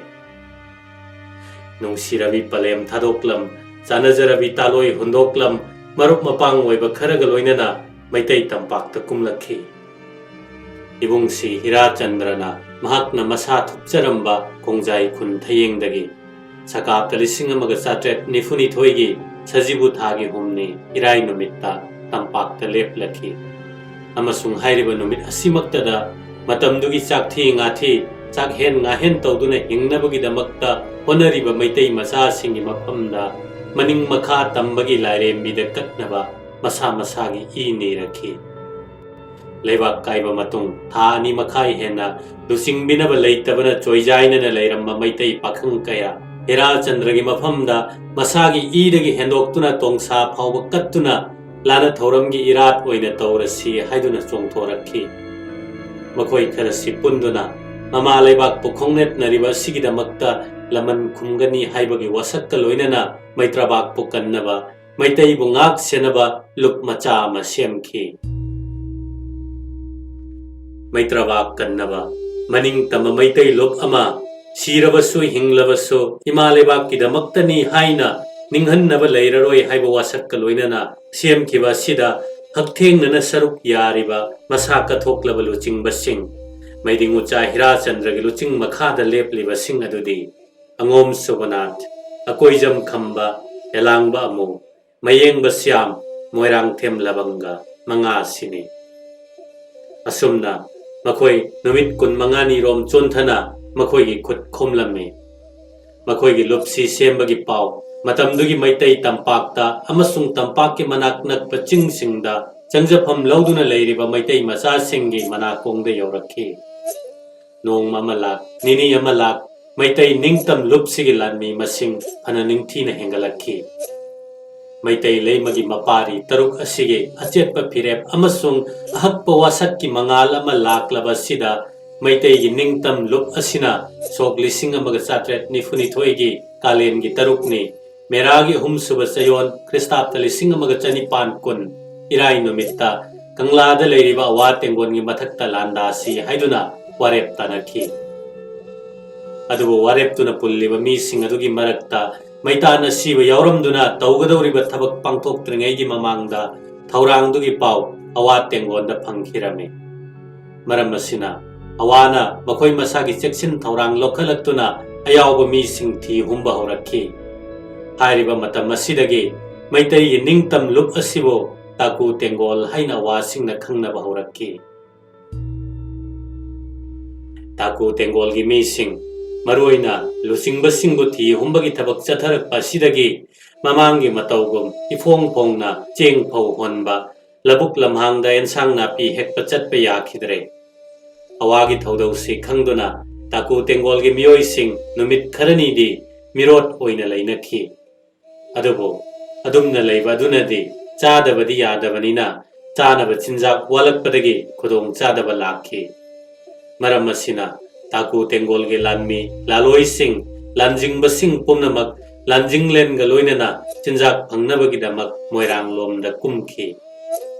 ꯅꯨꯡꯁꯤꯔꯕꯤ ꯄꯂꯦꯝ ꯊꯥꯗꯣꯛꯂꯝ, ꯆꯥꯅꯖꯔꯕꯤ ꯇꯥꯂꯣꯏ ꯍꯨꯟꯗꯣꯛꯂꯝ, ꯃꯔꯨꯞ ꯃꯄꯥꯡ ꯑꯣꯏꯕ ꯈꯔꯒ ꯂꯣꯏꯅꯅ ꯃꯩꯇꯩ ꯇꯝꯄꯥꯛꯇ ꯀꯨꯝꯂꯛꯈꯤ꯫ ꯏꯕꯨꯡꯁꯤ ꯍꯤꯔꯥꯆꯟꯗ꯭ꯔꯅ ꯃꯍꯥꯛꯅ ꯃꯁꯥ ꯊꯣꯛꯆꯔꯝꯕ ꯀꯣꯡꯖꯥꯏ ꯈꯨꯟ ꯊꯌꯦꯡꯗꯒꯤ ꯁꯀꯥꯞꯇ ꯂꯤꯁꯤꯡ ꯑꯃꯒ ꯆꯥꯇ꯭ꯔꯦꯠ ꯅꯤꯐꯨꯅꯤꯊꯣꯏꯒꯤ ꯁꯖꯤꯕꯨ ꯊꯥꯒꯤ ꯍꯨꯝꯅꯤ ꯏꯔꯥꯏ ꯅꯨꯃꯤꯠꯇ ꯇꯝꯄꯥꯛꯇ ꯂꯦꯞꯂꯛꯈꯤ꯫ ꯑꯃꯁꯨꯡ ꯍꯥꯏꯔꯤꯕ ꯅꯨꯃꯤꯠ ꯑꯁꯤꯃꯛꯇꯗ ꯃꯇꯝꯗꯨꯒꯤ ꯆꯥꯛꯊꯤ ꯉꯥꯊꯤ, ꯆꯥꯛꯍꯦꯟ ꯉꯥꯍꯦꯟ ꯇꯧꯗꯨꯅ ꯍꯤꯡꯅꯕꯒꯤꯗꯃꯛꯇ ꯍꯣꯠꯅꯔꯤꯕ ꯃꯩꯇꯩ ꯃꯆꯥꯁꯤꯡꯒꯤ ꯃꯐꯝꯗ ꯃꯅꯤꯡ ꯃꯈꯥ ꯇꯝꯕꯒꯤ ꯂꯥꯏꯔꯦꯝꯕꯤꯗ ꯀꯠꯅꯕ ꯃꯁꯥ ꯃꯁꯥꯒꯤ ꯏ ꯅꯤꯔꯛꯈꯤ꯫ ꯂꯩꯕꯥꯛ ꯀꯥꯏꯕ ꯃꯇꯨꯡ ꯊꯥ ꯑꯅꯤ ꯃꯈꯥꯏ ꯍꯦꯟꯅ ꯂꯨꯆꯤꯡꯕꯤꯅꯕ ꯂꯩꯇꯕꯅ ꯆꯣꯏꯖꯥꯏꯅꯅ ꯂꯩꯔꯝꯕ ꯃꯩꯇꯩ ꯄꯥꯈꯪ ꯀꯌꯥ ꯍꯤꯔꯥꯆꯟꯗ꯭ꯔꯒꯤ ꯃꯐꯝꯗ ꯃꯁꯥꯒꯤ ꯏꯗꯒꯤ ꯍꯦꯟꯗꯣꯛꯇꯨꯅ ꯇꯣꯡꯁꯥ ꯐꯥꯎꯕ ꯀꯠꯇꯨꯅ ꯂꯥꯟꯅ ꯊꯧꯔꯝꯒꯤ ꯏꯔꯥꯠ ꯑꯣꯏꯅ ꯇꯧꯔꯁꯤ ꯍꯥꯏꯗꯨꯅ ꯆꯣꯡꯊꯣꯔꯛꯈꯤ꯫ ꯃꯈꯣꯏ ꯈꯔꯁꯤ ꯄꯨꯟꯗꯨꯅ ꯃꯃꯥ ꯂꯩꯕꯥꯛꯄꯨ ꯈꯣꯡꯅꯦꯠꯅꯔꯤꯕ ꯑꯁꯤꯒꯤꯗꯃꯛꯇ ꯂꯃꯟ ꯈꯨꯝꯒꯅꯤ ꯍꯥꯏꯕꯒꯤ ꯋꯥꯁꯛꯀ ꯂꯣꯏꯅꯅ ꯃꯩꯇ꯭ꯔꯕꯥꯛꯄꯨ ꯀꯟꯅꯕ, ꯃꯩꯇꯩꯕꯨ ꯉꯥꯛ ꯁꯦꯟꯅꯕ ꯂꯨꯞ ꯃꯆꯥ ꯑꯃ ꯁꯦꯝꯈꯤ꯫ ꯃꯩꯇ꯭ꯔꯕꯥꯛ ꯀꯟꯅꯕ ꯃꯅꯤꯡ ꯇꯝꯕ ꯃꯩꯇꯩ ꯂꯨꯞ ꯑꯃ, ꯁꯤꯔꯕꯁꯨ ꯍꯤꯡꯂꯕꯁꯨ ꯏꯃꯥ ꯂꯩꯕꯥꯛꯀꯤꯗꯃꯛꯇꯅꯤ ꯍꯥꯏꯅ ꯅꯤꯡꯍꯟꯅꯕ ꯂꯩꯔꯔꯣꯏ ꯍꯥꯏꯕ ꯋꯥꯁꯛꯀ ꯂꯣꯏꯅꯅ ꯁꯦꯝꯈꯤꯕ ꯑꯁꯤꯗ ꯍꯛꯊꯦꯡꯅꯅ ꯁꯔꯨꯛ ꯌꯥꯔꯤꯕ ꯃꯁꯥ ꯀꯠꯊꯣꯛꯂꯕ ꯂꯨꯆꯤꯡꯕꯁꯤꯡ, ꯃꯩꯗꯤꯡ ꯎꯆꯥ ꯍꯤꯔꯥꯆꯟꯗ꯭ꯔꯒꯤ ꯂꯨꯆꯤꯡ ꯃꯈꯥꯗ ꯂꯦꯞꯂꯤꯕꯁꯤꯡ ꯑꯗꯨꯗꯤ ꯑꯉꯣꯝ ꯁꯣꯕꯅꯥꯊ, ꯑꯀꯣꯏꯖꯝ ꯈꯝꯕ, ꯌꯦꯂꯥꯡꯕ ꯑꯃꯨ, ꯃꯌꯦꯡꯕ ꯁ꯭ꯌꯥꯝ, ꯃꯣꯏꯔꯥꯡꯊꯦꯝ ꯂꯕꯪꯒ ꯃꯉꯥ ꯑꯁꯤꯅꯤ꯫ ꯑꯁꯨꯝꯅ ꯃꯈꯣꯏ ꯅꯨꯃꯤꯠ ꯀꯨꯟꯃꯉꯥꯅꯤ ꯔꯣꯝ ꯆꯣꯟꯊꯅ ꯃꯈꯣꯏꯒꯤ ꯈꯨꯠ ꯈꯣꯝꯂꯝꯃꯤ꯫ ꯃꯈꯣꯏꯒꯤ ꯂꯨꯞꯁꯤ ꯁꯦꯝꯕꯒꯤ ꯄꯥꯎ ꯃꯇꯝꯗꯨꯒꯤ ꯃꯩꯇꯩ ꯇꯝꯄꯥꯛꯇ ꯑꯃꯁꯨꯡ ꯇꯝꯄꯥꯛꯀꯤ ꯃꯅꯥꯛ ꯅꯛꯄ ꯆꯤꯡꯁꯤꯡꯗ ꯆꯪꯖꯐꯝ ꯂꯧꯗꯨꯅ ꯂꯩꯔꯤꯕ ꯃꯩꯇꯩ ꯃꯆꯥꯁꯤꯡꯒꯤ ꯃꯅꯥꯀꯣꯡꯗ ꯌꯧꯔꯛꯈꯤ꯫ ꯅꯣꯡꯃ ꯑꯃ ꯂꯥꯛ, ꯅꯤꯅꯤ ꯑꯃ ꯂꯥꯛ, ꯃꯩꯇꯩ ꯅꯤꯡꯇꯝ ꯂꯨꯞꯁꯤꯒꯤ ꯂꯥꯟꯃꯤ ꯃꯁꯤꯡ ꯐꯅ ꯅꯤꯡꯊꯤꯅ ꯍꯦꯟꯒꯠꯂꯛꯈꯤ꯫ ꯃꯩꯇꯩ ꯂꯩꯃꯒꯤ ꯃꯄꯥꯔꯤ ꯇꯔꯨꯛ ꯑꯁꯤꯒꯤ ꯑꯆꯦꯠꯄ ꯐꯤꯔꯦꯞ ꯑꯃꯁꯨꯡ ꯑꯍꯛꯄ ꯋꯥꯁꯛꯀꯤ ꯃꯉꯥꯜ ꯑꯃ ꯂꯥꯛꯂꯕ ꯑꯁꯤꯗ ꯃꯩꯇꯩꯒꯤ ꯅꯤꯡꯇꯝ ꯂꯨꯞ ꯑꯁꯤꯅ ꯁꯣꯛ ꯂꯤꯁꯤꯡ ꯑꯃꯒ ꯆꯥꯇ꯭ꯔꯦꯠ ꯅꯤꯐꯨꯅꯤꯊꯣꯏꯒꯤ ꯀꯥꯂꯦꯟꯒꯤ ꯇꯔꯨꯛꯅꯤ, ꯃꯦꯔꯥꯒꯤ ꯑꯍꯨꯝꯁꯨꯕ ꯆꯌꯣꯜ, ꯈ꯭ꯔꯤꯁꯇꯥꯕꯇ ꯂꯤꯁꯤꯡ ꯑꯃꯒ ꯆꯅꯤꯄꯥꯟ ꯀꯨꯟ, ꯏꯔꯥꯏ ꯅꯨꯃꯤꯠꯇ ꯀꯪꯂꯥꯗ ꯂꯩꯔꯤꯕ ꯑꯋꯥ ꯇꯦꯡꯒꯣꯟꯒꯤ ꯃꯊꯛꯇ ꯂꯥꯟꯗꯥꯁꯤ ꯍꯥꯏꯗꯨꯅ ꯋꯥꯔꯦꯞ ꯇꯥꯅꯈꯤ꯫ ꯑꯗꯨꯕꯨ ꯋꯥꯔꯦꯞꯇꯨꯅ ꯄꯨꯜꯂꯤꯕ ꯃꯤꯁꯤꯡ ꯑꯗꯨꯒꯤ ꯃꯔꯛꯇ ꯃꯩꯇꯥꯟ ꯑꯁꯤꯕ ꯌꯥꯎꯔꯝꯗꯨꯅ ꯇꯧꯒꯗꯧꯔꯤꯕ ꯊꯕꯛ ꯄꯥꯡꯊꯣꯛꯇ꯭ꯔꯤꯉꯩꯒꯤ ꯃꯃꯥꯡꯗ ꯊꯧꯔꯥꯡꯗꯨꯒꯤ ꯄꯥꯎ ꯑꯋꯥ ꯇꯦꯡꯒꯣꯟꯗ ꯐꯪꯈꯤꯔꯝꯃꯤ꯫ ꯃꯔꯝ ꯑꯁꯤꯅ ꯑꯋꯥꯅ ꯃꯈꯣꯏ ꯃꯁꯥꯒꯤ ꯆꯦꯛꯁꯤꯟ ꯊꯧꯔꯥꯡ ꯂꯧꯈꯠꯂꯛꯇꯨꯅ ꯑꯌꯥꯎꯕ ꯃꯤꯁꯤꯡ ꯊꯤ ꯍꯨꯝꯕ ꯍꯧꯔꯛꯈꯤ꯫ ꯍꯥꯏꯔꯤꯕ ꯃꯇꯝ ꯑꯁꯤꯗꯒꯤ ꯃꯩꯇꯩꯒꯤ ꯅꯤꯡꯇꯝ ꯂꯨꯞ ꯑꯁꯤꯕꯨ ꯇꯥꯀꯨ ꯇꯦꯡꯒꯣꯜ ꯍꯥꯏꯅ ꯑꯋꯥꯁꯤꯡꯅ ꯈꯪꯅꯕ ꯍꯧꯔꯛꯈꯤ꯫ ꯇꯥꯀꯨ ꯇꯦꯡꯒꯣꯜꯒꯤ ꯃꯤꯁꯤꯡ, ꯃꯔꯨꯑꯣꯏꯅ ꯂꯨꯆꯤꯡꯕꯁꯤꯡꯕꯨ ꯊꯤ ꯍꯨꯝꯕꯒꯤ ꯊꯕꯛ ꯆꯠꯊꯔꯛꯄ ꯑꯁꯤꯗꯒꯤ ꯃꯃꯥꯡꯒꯤ ꯃꯇꯧꯒꯨꯝ ꯏꯐꯣꯡ ꯐꯣꯡꯅ ꯆꯦꯡ ꯐꯧ ꯍꯣꯟꯕ, ꯂꯧꯕꯨꯛ ꯂꯝꯍꯥꯡꯗ ꯑꯦꯟꯁꯥꯡ ꯅꯥꯄꯤ ꯍꯦꯛꯄ ꯆꯠꯄ ꯌꯥꯈꯤꯗ꯭ꯔꯦ꯫ ꯑꯋꯥꯒꯤ ꯊꯧꯗꯧꯁꯤ ꯈꯪꯗꯨꯅ ꯇꯥꯀꯨ ꯇꯦꯡꯒꯣꯜꯒꯤ ꯃꯤꯑꯣꯏꯁꯤꯡ ꯅꯨꯃꯤꯠ ꯈꯔꯅꯤꯗꯤ ꯃꯤꯔꯣꯠ ꯑꯣꯏꯅ ꯂꯩꯅꯈꯤ꯫ ꯑꯗꯨꯕꯨ ꯑꯗꯨꯝꯅ ꯂꯩꯕ ꯑꯗꯨꯅꯗꯤ ꯆꯥꯗꯕꯗꯤ ꯌꯥꯗꯕꯅꯤꯅ ꯆꯥꯅꯕ ꯆꯤꯟꯖꯥꯛ ꯋꯥꯠꯂꯛꯄꯗꯒꯤ ꯈꯨꯗꯣꯡ ꯆꯥꯗꯕ ꯂꯥꯛꯈꯤ꯫ ꯃꯔꯝ ꯑꯁꯤꯅ ꯇꯥꯀꯨ ꯇꯦꯡꯒꯣꯜꯒꯤ ꯂꯥꯟꯃꯤ, ꯂꯥꯂꯣꯏꯁꯤꯡ, ꯂꯥꯟꯖꯤꯡꯕꯁꯤꯡ ꯄꯨꯝꯅꯃꯛ ꯂꯥꯟꯖꯤꯡꯂꯦꯟꯒ ꯂꯣꯏꯅꯅ ꯆꯤꯟꯖꯥꯛ ꯐꯪꯅꯕꯒꯤꯗꯃꯛ ꯃꯣꯏꯔꯥꯡ ꯂꯣꯝꯗ ꯀꯨꯝꯈꯤ꯫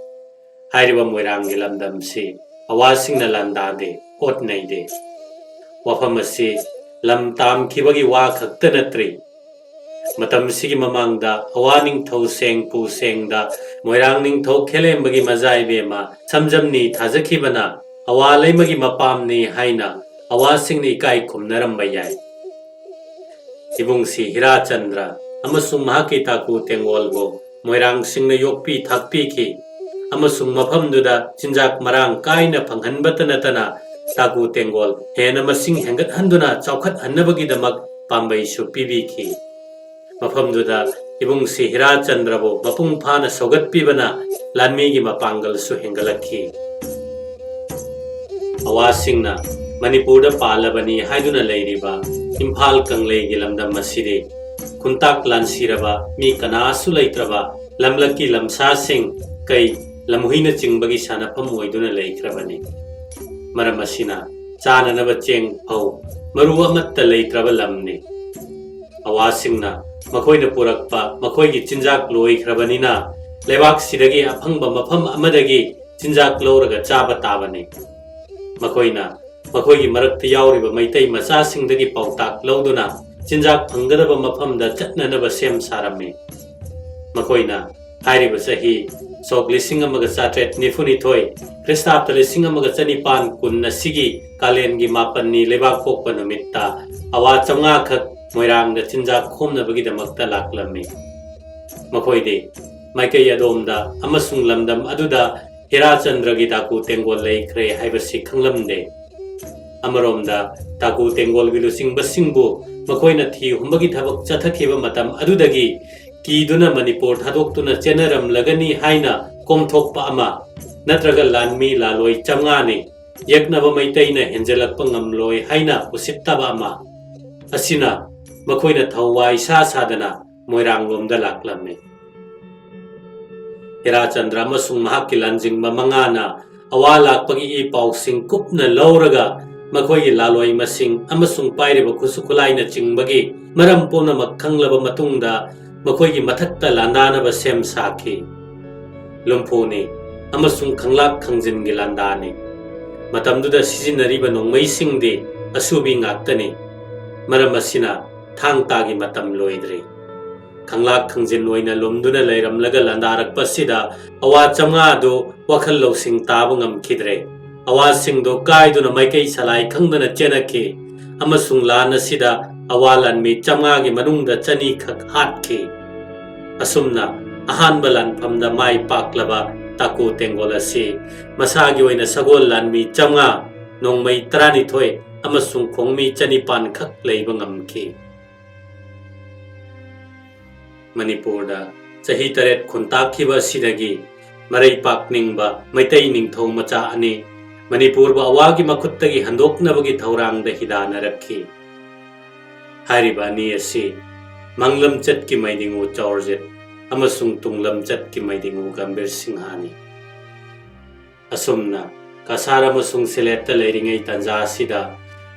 ꯍꯥꯏꯔꯤꯕ ꯃꯣꯏꯔꯥꯡꯒꯤ ꯂꯝꯗꯝꯁꯤ ꯑꯋꯥꯁꯤꯡꯅ ꯂꯥꯟꯗꯥꯗꯦ, ꯑꯣꯠ ꯅꯩꯗꯦ꯫ ꯋꯥꯐꯝ ꯑꯁꯤ ꯂꯝ ꯇꯥꯝꯈꯤꯕꯒꯤ ꯋꯥ ꯈꯛꯇ ꯅꯠꯇ꯭ꯔꯤ꯫ ꯃꯇꯝꯁꯤꯒꯤ ꯃꯃꯥꯡꯗ ꯑꯋꯥ ꯅꯤꯡꯊꯧ ꯁꯦꯡꯄꯨ ꯁꯦꯡꯗ ꯃꯣꯏꯔꯥꯡ ꯅꯤꯡꯊꯧ ꯈꯦꯂꯦꯝꯕꯒꯤ ꯃꯖꯥ ꯏꯕꯦꯝꯃ ꯁꯝꯖꯝꯅꯤ ꯊꯥꯖꯈꯤꯕꯅ ꯑꯋꯥ ꯂꯩꯃꯒꯤ ꯃꯄꯥꯝꯅꯤ ꯍꯥꯏꯅ ꯑꯋꯥꯁꯤꯡꯅ ꯏꯀꯥꯏ ꯈꯨꯝꯅꯔꯝꯕ ꯌꯥꯏ꯫ ꯏꯕꯨꯡꯁꯤ ꯍꯤꯔꯥꯆꯟꯗ꯭ꯔ ꯑꯃꯁꯨꯡ ꯃꯍꯥꯛꯀꯤ ꯇꯥꯀꯨ ꯇꯦꯡꯒꯣꯜꯕꯨ ꯃꯣꯏꯔꯥꯡꯁꯤꯡꯅ ꯌꯣꯛꯄꯤ ꯊꯥꯛꯄꯤꯈꯤ ꯑꯃꯁꯨꯡ ꯃꯐꯝꯗꯨꯗ ꯆꯤꯟꯖꯥꯛ ꯃꯔꯥꯡ ꯀꯥꯏꯅ ꯐꯪꯍꯟꯕꯇ ꯅꯠꯇꯅ ꯇꯥꯀꯨ ꯇꯦꯡꯒꯣꯜ ꯍꯦꯟꯅ ꯃꯁꯤꯡ ꯍꯦꯟꯒꯠꯍꯟꯗꯨꯅ ꯆꯥꯎꯈꯠꯍꯟꯅꯕꯒꯤꯗꯃꯛ ꯄꯥꯝꯕꯩꯁꯨ ꯄꯤꯕꯤꯈꯤ꯫ ꯃꯐꯝꯗꯨꯗ ꯏꯕꯨꯡꯁꯤ ꯍꯤꯔꯥꯆꯟꯗ꯭ꯔꯕꯨ ꯃꯄꯨꯡ ꯐꯥꯅ ꯁꯧꯒꯠꯄꯤꯕꯅ ꯂꯥꯟꯃꯤꯒꯤ ꯃꯄꯥꯡꯒꯜꯁꯨ ꯍꯦꯟꯒꯠꯂꯛꯈꯤ꯫ ꯑꯋꯥꯁꯤꯡꯅ ꯃꯅꯤꯄꯨꯔꯗ ꯄꯥꯜꯂꯕꯅꯤ ꯍꯥꯏꯗꯨꯅ ꯂꯩꯔꯤꯕ ꯏꯝꯐꯥꯜ ꯀꯪꯂꯩꯒꯤ ꯂꯝꯗꯝ ꯑꯁꯤꯗꯤ ꯈꯨꯟꯇꯥꯛ ꯂꯥꯟꯁꯤꯔꯕ ꯃꯤ ꯀꯅꯥꯁꯨ ꯂꯩꯇ꯭ꯔꯕ ꯂꯝꯂꯛꯀꯤ ꯂꯝꯁꯥꯁꯤꯡ, ꯀꯩ, ꯂꯝꯍꯨꯏꯅꯆꯤꯡꯕꯒꯤ ꯁꯥꯟꯅꯐꯝ ꯑꯣꯏꯗꯨꯅ ꯂꯩꯈ꯭ꯔꯕꯅꯤ꯫ ꯃꯔꯝ ꯑꯁꯤꯅ ꯆꯥꯅꯅꯕ ꯆꯦꯡ ꯐꯧ ꯃꯔꯨ ꯑꯃꯠꯇ ꯂꯩꯇ꯭ꯔꯕ ꯂꯝꯅꯤ꯫ ꯑꯋꯥꯁꯤꯡꯅ ꯃꯈꯣꯏꯅ ꯄꯨꯔꯛꯄ ꯃꯈꯣꯏꯒꯤ ꯆꯤꯟꯖꯥꯛ ꯂꯣꯏꯈ꯭ꯔꯕꯅꯤꯅ ꯂꯩꯕꯥꯛꯁꯤꯗꯒꯤ ꯑꯐꯪꯕ ꯃꯐꯝ ꯑꯃꯗꯒꯤ ꯆꯤꯟꯖꯥꯛ ꯂꯧꯔꯒ ꯆꯥꯕ ꯇꯥꯕꯅꯤ꯫ ꯃꯈꯣꯏꯅ ꯃꯈꯣꯏꯒꯤ ꯃꯔꯛꯇ ꯌꯥꯎꯔꯤꯕ ꯃꯩꯇꯩ ꯃꯆꯥꯁꯤꯡꯗꯒꯤ ꯄꯥꯎꯇꯥꯛ ꯂꯧꯗꯨꯅ ꯆꯤꯟꯖꯥꯛ ꯐꯪꯒꯗꯕ ꯃꯐꯝꯗ ꯆꯠꯅꯅꯕ ꯁꯦꯝ ꯁꯥꯔꯝꯃꯤ꯫ ꯃꯈꯣꯏꯅ ꯍꯥꯏꯔꯤꯕ ꯆꯍꯤ ꯁꯣꯛ ꯂꯤꯁꯤꯡ ꯑꯃꯒ ꯆꯥꯇ꯭ꯔꯦꯠ ꯅꯤꯐꯨ ꯅꯤꯊꯣꯏ, ꯈ꯭ꯔꯤꯁꯇꯥꯕꯇ ꯂꯤꯁꯤꯡ ꯑꯃꯒ ꯆꯅꯤꯄꯥꯟ ꯀꯨꯟ ꯑꯁꯤꯒꯤ ꯀꯥꯂꯦꯟꯒꯤ ꯃꯥꯄꯟꯅꯤ ꯂꯩꯕꯥꯛ ꯄꯣꯛꯄ ꯅꯨꯃꯤꯠꯇ ꯑꯋꯥ ꯆꯥꯝꯃꯉꯥ ꯈꯛ ꯃꯣꯏꯔꯥꯡꯗ ꯆꯤꯟꯖꯥꯛ ꯈꯣꯝꯅꯕꯒꯤꯗꯃꯛꯇ ꯂꯥꯛꯂꯝꯃꯤ꯫ ꯃꯈꯣꯏꯗꯤ ꯃꯥꯏꯀꯩ ꯑꯗꯣꯝꯗ ꯑꯃꯁꯨꯡ ꯂꯝꯗꯝ ꯑꯗꯨꯗ ꯍꯤꯔꯥꯆꯟꯗ꯭ꯔꯒꯤ ꯗꯥꯀꯨ ꯇꯦꯡꯒꯣꯜ ꯂꯩꯈ꯭ꯔꯦ ꯍꯥꯏꯕꯁꯤ ꯈꯪꯂꯝꯗꯦ꯫ ꯑꯃꯔꯣꯝꯗ ꯗꯥꯀꯨ ꯇꯦꯡꯒꯣꯜꯒꯤ ꯂꯨꯆꯤꯡꯕꯁꯤꯡꯕꯨ ꯃꯈꯣꯏꯅ ꯊꯤ ꯍꯨꯝꯕꯒꯤ ꯊꯕꯛ ꯆꯠꯊꯈꯤꯕ ꯃꯇꯝ ꯑꯗꯨꯗꯒꯤ ꯀꯤꯗꯨꯅ ꯃꯅꯤꯄꯨꯔ ꯊꯥꯗꯣꯛꯇꯨꯅ ꯆꯦꯟꯅꯔꯝꯂꯒꯅꯤ ꯍꯥꯏꯅ ꯀꯣꯝꯊꯣꯛꯄ ꯑꯃ, ꯅꯠꯇ꯭ꯔꯒ ꯂꯥꯟꯃꯤ ꯂꯥꯂꯣꯏ ꯆꯥꯝꯃꯉꯥꯅꯤ, ꯌꯦꯛꯅꯕ ꯃꯩꯇꯩꯅ ꯍꯦꯟꯖꯜꯂꯛꯄ ꯉꯝꯂꯣꯏ ꯍꯥꯏꯅ ꯎꯁꯤꯠꯇꯕ ꯑꯃ ꯑꯁꯤꯅ ꯃꯈꯣꯏꯅ ꯊꯧꯋꯥꯏ ꯁꯥ ꯁꯥꯗꯅ ꯃꯣꯏꯔꯥꯡꯂꯣꯝꯗ ꯂꯥꯛꯂꯝꯃꯤ꯫ ꯍꯤꯔꯥꯆꯟꯗ꯭ꯔ ꯑꯃꯁꯨꯡ ꯃꯍꯥꯛꯀꯤ ꯂꯥꯟꯖꯤꯡꯕ ꯃꯉꯥꯅ ꯑꯋꯥ ꯂꯥꯛꯄꯒꯤ ꯏ ꯄꯥꯎꯁꯤꯡ ꯀꯨꯞꯅ ꯂꯧꯔꯒ ꯃꯈꯣꯏꯒꯤ ꯂꯥꯂꯣꯏ ꯃꯁꯤꯡ ꯑꯃꯁꯨꯡ ꯄꯥꯏꯔꯤꯕ ꯈꯨꯠꯁꯨ ꯈꯨꯠꯂꯥꯏꯅꯆꯤꯡꯕꯒꯤ ꯃꯔꯝ ꯄꯨꯝꯅꯃꯛ ꯈꯪꯂꯕ ꯃꯇꯨꯡꯗ ꯃꯈꯣꯏꯒꯤ ꯃꯊꯛꯇ ꯂꯥꯟꯗꯥꯅꯕ ꯁꯦꯝ ꯁꯥꯈꯤ꯫ ꯂꯨꯝꯐꯨꯅꯤ ꯑꯃꯁꯨꯡ ꯈꯪꯂꯥꯛ ꯈꯪꯖꯤꯟꯒꯤ ꯂꯥꯟꯗꯥꯅꯤ꯫ ꯃꯇꯝꯗꯨꯗ ꯁꯤꯖꯤꯟꯅꯔꯤꯕ ꯅꯣꯡꯃꯩꯁꯤꯡꯗꯤ ꯑꯁꯨꯕꯤ ꯉꯥꯛꯇꯅꯤ꯫ ꯃꯔꯝ ꯑꯁꯤꯅ ꯊꯥꯡ ꯇꯥꯒꯤ ꯃꯇꯝ ꯂꯣꯏꯗ꯭ꯔꯤ꯫ ꯈꯪꯂꯥꯛ ꯈꯪꯖꯤꯟ ꯑꯣꯏꯅ ꯂꯨꯝꯗꯨꯅ ꯂꯩꯔꯝꯂꯒ ꯂꯥꯟꯗꯥꯔꯛꯄ ꯑꯁꯤꯗ ꯑꯋꯥ ꯆꯥꯝꯃꯉꯥ ꯑꯗꯨ ꯋꯥꯈꯜ ꯂꯧꯁꯤꯡ ꯇꯥꯕ ꯉꯝꯈꯤꯗ꯭ꯔꯦ꯫ ꯑꯋꯥꯁꯤꯡꯗꯨ ꯀꯥꯏꯗꯨꯅ ꯃꯥꯏꯀꯩ ꯁꯂꯥꯏ ꯈꯪꯗꯅ ꯆꯦꯟꯅꯈꯤ ꯑꯃꯁꯨꯡ ꯂꯥꯟ ꯑꯁꯤꯗ ꯑꯋꯥ ꯂꯥꯟꯃꯤ ꯆꯥꯝꯃꯉꯥꯒꯤ ꯃꯅꯨꯡꯗ ꯆꯅꯤ ꯈꯛ ꯍꯥꯠꯈꯤ꯫ ꯑꯁꯨꯝꯅ ꯑꯍꯥꯟꯕ ꯂꯥꯟꯐꯝꯗ ꯃꯥꯏ ꯄꯥꯛꯂꯕ ꯇꯥꯀꯨ ꯇꯦꯡꯒꯣꯜ ꯑꯁꯤ ꯃꯁꯥꯒꯤ ꯑꯣꯏꯅ ꯁꯒꯣꯜ ꯂꯥꯟꯃꯤ ꯆꯥꯝꯃꯉꯥ, ꯅꯣꯡꯃꯩ ꯇꯔꯥꯅꯤꯊꯣꯏ ꯑꯃꯁꯨꯡ ꯈꯣꯡꯃꯤ ꯆꯅꯤꯄꯥꯟ ꯈꯛ ꯂꯩꯕ ꯉꯝꯈꯤ꯫ ꯃꯅꯤꯄꯨꯔꯗ ꯆꯍꯤ ꯇꯔꯦꯠ ꯈꯨꯟꯇꯥꯛꯈꯤꯕ ꯑꯁꯤꯗꯒꯤ ꯃꯔꯩ ꯄꯥꯛꯅꯤꯡꯕ ꯃꯩꯇꯩ ꯅꯤꯡꯊꯧ ꯃꯆꯥ ꯑꯅꯤ ꯃꯅꯤꯄꯨꯔꯕꯨ ꯑꯋꯥꯒꯤ ꯃꯈꯨꯠꯇꯒꯤ ꯍꯟꯗꯣꯛꯅꯕꯒꯤ ꯊꯧꯔꯥꯡꯗ ꯍꯤꯗꯥꯟꯅꯔꯛꯈꯤ꯫ ꯍꯥꯏꯔꯤꯕ ꯑꯅꯤ ꯑꯁꯤ ꯃꯥꯡꯂꯝꯆꯠꯀꯤ ꯃꯩꯗꯤꯡꯉꯨ ꯆꯥꯎꯔꯖꯤꯠ ꯑꯃꯁꯨꯡ ꯇꯨꯡꯂꯝꯆꯠꯀꯤ ꯃꯩꯗꯤꯡꯉꯨ ꯒꯝꯚꯤꯔ ꯁꯤꯡꯍꯅꯤ꯫ ꯑꯁꯨꯝꯅ ꯀꯁꯥꯔ ꯑꯃꯁꯨꯡ ꯁꯤꯂꯦꯠꯇ ꯂꯩꯔꯤꯉꯩ ꯇꯥꯟꯖꯥ ꯑꯁꯤꯗ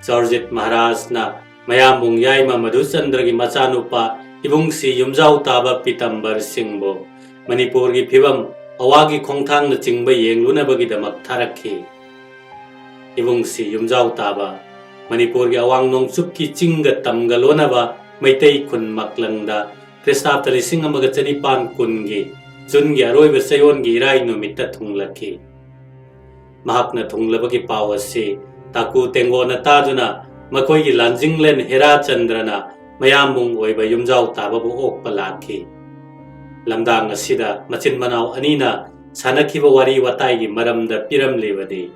ꯆꯥꯎꯔꯖꯤꯠ ꯃꯍꯥꯔꯥꯖꯅ ꯃꯌꯥꯝꯕꯨꯡ ꯌꯥꯏꯃ ꯃꯙꯨꯆꯟꯗ꯭ꯔꯒꯤ ꯃꯆꯥꯅꯨꯄꯥ ꯏꯕꯨꯡꯁꯤ ꯌꯨꯝꯖꯥꯎ ꯇꯥꯕ ꯄꯤꯇꯝꯕꯔ ꯁꯤꯡꯕꯨ ꯃꯅꯤꯄꯨꯔꯒꯤ ꯐꯤꯕꯝ ꯑꯋꯥꯒꯤ ꯈꯣꯡꯊꯥꯡꯅꯆꯤꯡꯕ ꯌꯦꯡꯂꯨꯅꯕꯒꯤꯗꯃꯛ ꯊꯥꯔꯛꯈꯤ꯫ ꯏꯕꯨꯡꯁꯤ ꯌꯨꯝꯖꯥꯎ ꯇꯥꯕ ꯃꯅꯤꯄꯨꯔꯒꯤ ꯑꯋꯥꯡ ꯅꯣꯡꯆꯨꯞꯀꯤ ꯆꯤꯡꯒ ꯇꯝꯒ ꯂꯣꯟꯅꯕ ꯃꯩꯇꯩ ꯈꯨꯟ ꯃꯛꯂꯪꯗ ꯈ꯭ꯔꯤꯁꯇꯥꯕꯇ ꯂꯤꯁꯤꯡ ꯑꯃꯒ ꯆꯅꯤꯄꯥꯟ ꯀꯨꯟꯒꯤ ꯖꯨꯟꯒꯤ ꯑꯔꯣꯏꯕ ꯆꯌꯣꯜꯒꯤ ꯏꯔꯥꯏ ꯅꯨꯃꯤꯠꯇ ꯊꯨꯡꯂꯛꯈꯤ꯫ ꯃꯍꯥꯛꯅ ꯊꯨꯡꯂꯕꯒꯤ ꯄꯥꯎ ꯑꯁꯤ ꯇꯥꯀꯨ ꯇꯦꯡꯒꯣꯅ ꯇꯥꯗꯨꯅ ꯃꯈꯣꯏꯒꯤ ꯂꯥꯟꯖꯤꯡꯂꯦꯟ ꯍꯦꯔꯥꯆꯟꯗ꯭ꯔꯅ ꯃꯌꯥꯝꯕꯨꯡ ꯑꯣꯏꯕ ꯌꯨꯝꯖꯥꯎ ꯇꯥꯕꯕꯨ ꯑꯣꯛꯄ ꯂꯥꯛꯈꯤ꯫ ꯂꯝꯗꯥꯡ ꯑꯁꯤꯗ ꯃꯆꯤꯟ ꯃꯅꯥꯎ ꯑꯅꯤꯅ ꯁꯥꯟꯅꯈꯤꯕ ꯋꯥꯔꯤ ꯋꯥꯇꯥꯏꯒꯤ ꯃꯔꯝꯗ ꯄꯤꯔꯝꯂꯤꯕꯅꯤ꯫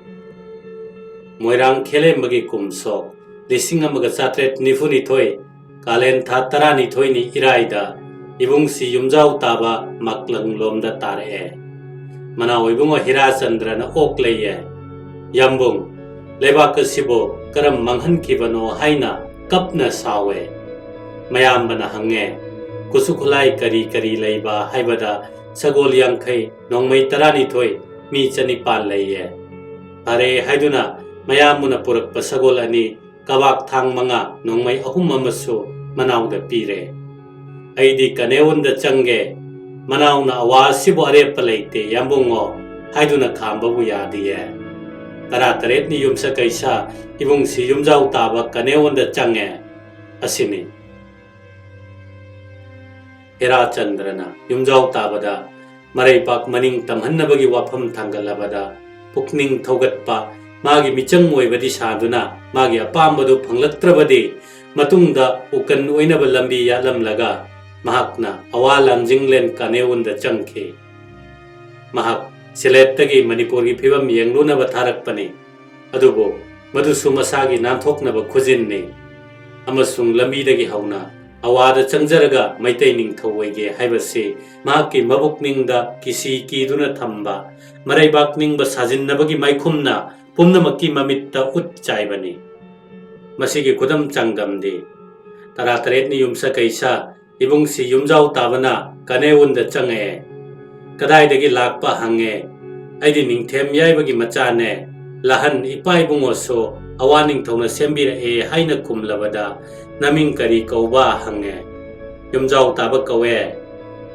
ꯃꯣꯏꯔꯥꯡ ꯈꯦꯂꯦꯝꯕꯒꯤ ꯀꯨꯝꯁꯣꯛ ꯂꯤꯁꯤꯡ ꯑꯃꯒ ꯆꯥꯇ꯭ꯔꯦꯠ ꯅꯤꯐꯨꯅꯤꯊꯣꯏ, ꯀꯥꯂꯦꯟ ꯊꯥ ꯇꯔꯥꯅꯤꯊꯣꯏꯅꯤ ꯏꯔꯥꯏꯗ ꯏꯕꯨꯡꯁꯤ ꯌꯨꯝꯖꯥꯎ ꯇꯥꯕ ꯃꯛꯂꯪꯂꯣꯝꯗ ꯇꯥꯔꯛꯑꯦ꯫ ꯃꯅꯥꯎ ꯏꯕꯨꯡꯉꯣ ꯍꯤꯔꯥꯆꯟꯗ꯭ꯔꯅ ꯑꯣꯛ ꯂꯩꯌꯦ꯫ "ꯌꯥꯝꯕꯨꯡ, ꯂꯩꯕꯥꯛ ꯑꯁꯤꯕꯨ ꯀꯔꯝ ꯃꯥꯡꯍꯟꯈꯤꯕꯅꯣ?" ꯍꯥꯏꯅ ꯀꯞꯅ ꯁꯥꯎꯋꯦ꯫ ꯃꯌꯥꯝꯕꯅ ꯍꯪꯉꯦ, "ꯈꯨꯠꯁꯨ ꯈꯨꯠꯂꯥꯏ ꯀꯔꯤ ꯀꯔꯤ ꯂꯩꯕ?" ꯍꯥꯏꯕꯗ, "ꯁꯒꯣꯜ ꯌꯥꯡꯈꯩ, ꯅꯣꯡꯃꯩ ꯇꯔꯥꯅꯤꯊꯣꯏ, ꯃꯤ ꯆꯅꯤꯄꯥꯟ ꯂꯩꯌꯦ"꯫ ꯐꯔꯦ ꯍꯥꯏꯗꯨꯅ ꯃꯌꯥꯝꯕꯅ ꯄꯨꯔꯛꯄ ꯁꯒꯣꯜ ꯑꯅꯤ, ꯀꯕꯥꯛ ꯊꯥꯡ ꯃꯉꯥ, ꯅꯣꯡꯃꯩ ꯑꯍꯨꯝ ꯑꯃꯁꯨ ꯃꯅꯥꯎꯗ ꯄꯤꯔꯦ꯫ "ꯑꯩꯗꯤ ꯀꯅꯦꯋꯟꯗ ꯆꯪꯒꯦ, ꯃꯅꯥꯎꯅ ꯑꯋꯥ ꯑꯁꯤꯕꯨ ꯑꯔꯦꯞꯄ ꯂꯩꯇꯦ ꯌꯥꯝꯕꯨꯡꯉꯣ" ꯍꯥꯏꯗꯨꯅ ꯈꯥꯝꯕꯕꯨ ꯌꯥꯗꯤꯌꯦ꯫ ꯇꯔꯥꯇꯔꯦꯠꯅꯤ ꯌꯨꯝꯁꯀꯩꯁ ꯏꯕꯨꯡꯁꯤ ꯌꯨꯝꯖꯥꯎ ꯇꯥꯕ ꯀꯅꯦꯋꯟꯗ ꯆꯪꯉꯦ꯫ ꯑꯁꯤꯅꯤ꯫ ꯍꯦꯔꯥꯆꯟꯗ꯭ꯔꯅ ꯌꯨꯝꯖꯥꯎ ꯇꯥꯕꯗ ꯃꯔꯩꯕꯥꯛ ꯃꯅꯤꯡ ꯇꯝꯍꯟꯅꯕꯒꯤ ꯋꯥꯐꯝ ꯊꯥꯡꯒꯠꯂꯕꯗ, ꯄꯨꯛꯅꯤꯡ ꯊꯧꯒꯠꯄ, ꯃꯥꯒꯤ ꯃꯤꯆꯪ ꯑꯣꯏꯕꯗꯤ ꯁꯥꯗꯨꯅ ꯃꯥꯒꯤ ꯑꯄꯥꯝꯕꯗꯨ ꯐꯪꯂꯛꯇ꯭ꯔꯕꯗꯤ ꯃꯇꯨꯡꯗ ꯎꯀꯟ ꯑꯣꯏꯅꯕ ꯂꯝꯕꯤ ꯌꯥꯠꯂꯝꯂꯒ ꯃꯍꯥꯛꯅ ꯑꯋꯥ ꯂꯥꯡꯖꯤꯡꯂꯦꯟ ꯀꯥꯅꯦꯋꯨꯟꯗ ꯆꯪꯈꯤ꯫ ꯃꯍꯥꯛ ꯁꯤꯂꯦꯠꯇꯒꯤ ꯃꯅꯤꯄꯨꯔꯒꯤ ꯐꯤꯕꯝ ꯌꯦꯡꯂꯨꯅꯕ ꯊꯥꯔꯛꯄꯅꯤ꯫ ꯑꯗꯨꯕꯨ ꯃꯗꯨꯁꯨ ꯃꯁꯥꯒꯤ ꯅꯥꯟꯊꯣꯛꯅꯕ ꯈꯨꯖꯤꯟꯅꯤ꯫ ꯑꯃꯁꯨꯡ ꯂꯝꯕꯤꯗꯒꯤ ꯍꯧꯅ ꯑꯋꯥꯗ ꯆꯪꯖꯔꯒ ꯃꯩꯇꯩ ꯅꯤꯡꯊꯧ ꯑꯣꯏꯒꯦ ꯍꯥꯏꯕꯁꯤ ꯃꯍꯥꯛꯀꯤ ꯃꯕꯨꯛꯅꯤꯡꯗ ꯀꯤꯁꯤ ꯀꯤꯗꯨꯅ ꯊꯝꯕ, ꯃꯔꯩꯕꯥꯛ ꯅꯤꯡꯕ ꯁꯥꯖꯤꯟꯅꯕꯒꯤ ꯃꯥꯏꯈꯨꯝꯅ ꯄꯨꯝꯅꯃꯛꯀꯤ ꯃꯃꯤꯠꯇ ꯎꯠ ꯆꯥꯏꯕꯅꯤ꯫ ꯃꯁꯤꯒꯤ ꯈꯨꯗꯝ ꯆꯥꯡꯗꯝꯗꯤ, ꯇꯔꯥꯇꯔꯦꯠꯅꯤ ꯌꯨꯝꯁꯀꯩꯁ ꯏꯕꯨꯡꯁꯤ ꯌꯨꯝꯖꯥꯎ ꯇꯥꯕꯅ ꯀꯅꯦꯋꯨꯟꯗ ꯆꯪꯉꯛꯑꯦ꯫ "ꯀꯗꯥꯏꯗꯒꯤ ꯂꯥꯛꯄ?" ꯍꯪꯉꯦ꯫ "ꯑꯩꯗꯤ ꯅꯤꯡꯊꯦꯝ ꯌꯥꯏꯕꯒꯤ ꯃꯆꯥꯅꯦ꯫ ꯂꯍꯟ ꯏꯄꯥ ꯏꯕꯨꯡꯉꯣꯁꯨ ꯑꯋꯥ ꯅꯤꯡꯊꯧꯅ ꯁꯦꯝꯕꯤꯔꯛꯑꯦ" ꯍꯥꯏꯅ ꯈꯨꯝꯂꯕꯗ, "ꯅꯃꯤꯡ ꯀꯔꯤ ꯀꯧꯕ?" ꯍꯪꯉꯦ꯫ "ꯌꯨꯝꯖꯥꯎ ꯇꯥꯕ ꯀꯧꯋꯦ"꯫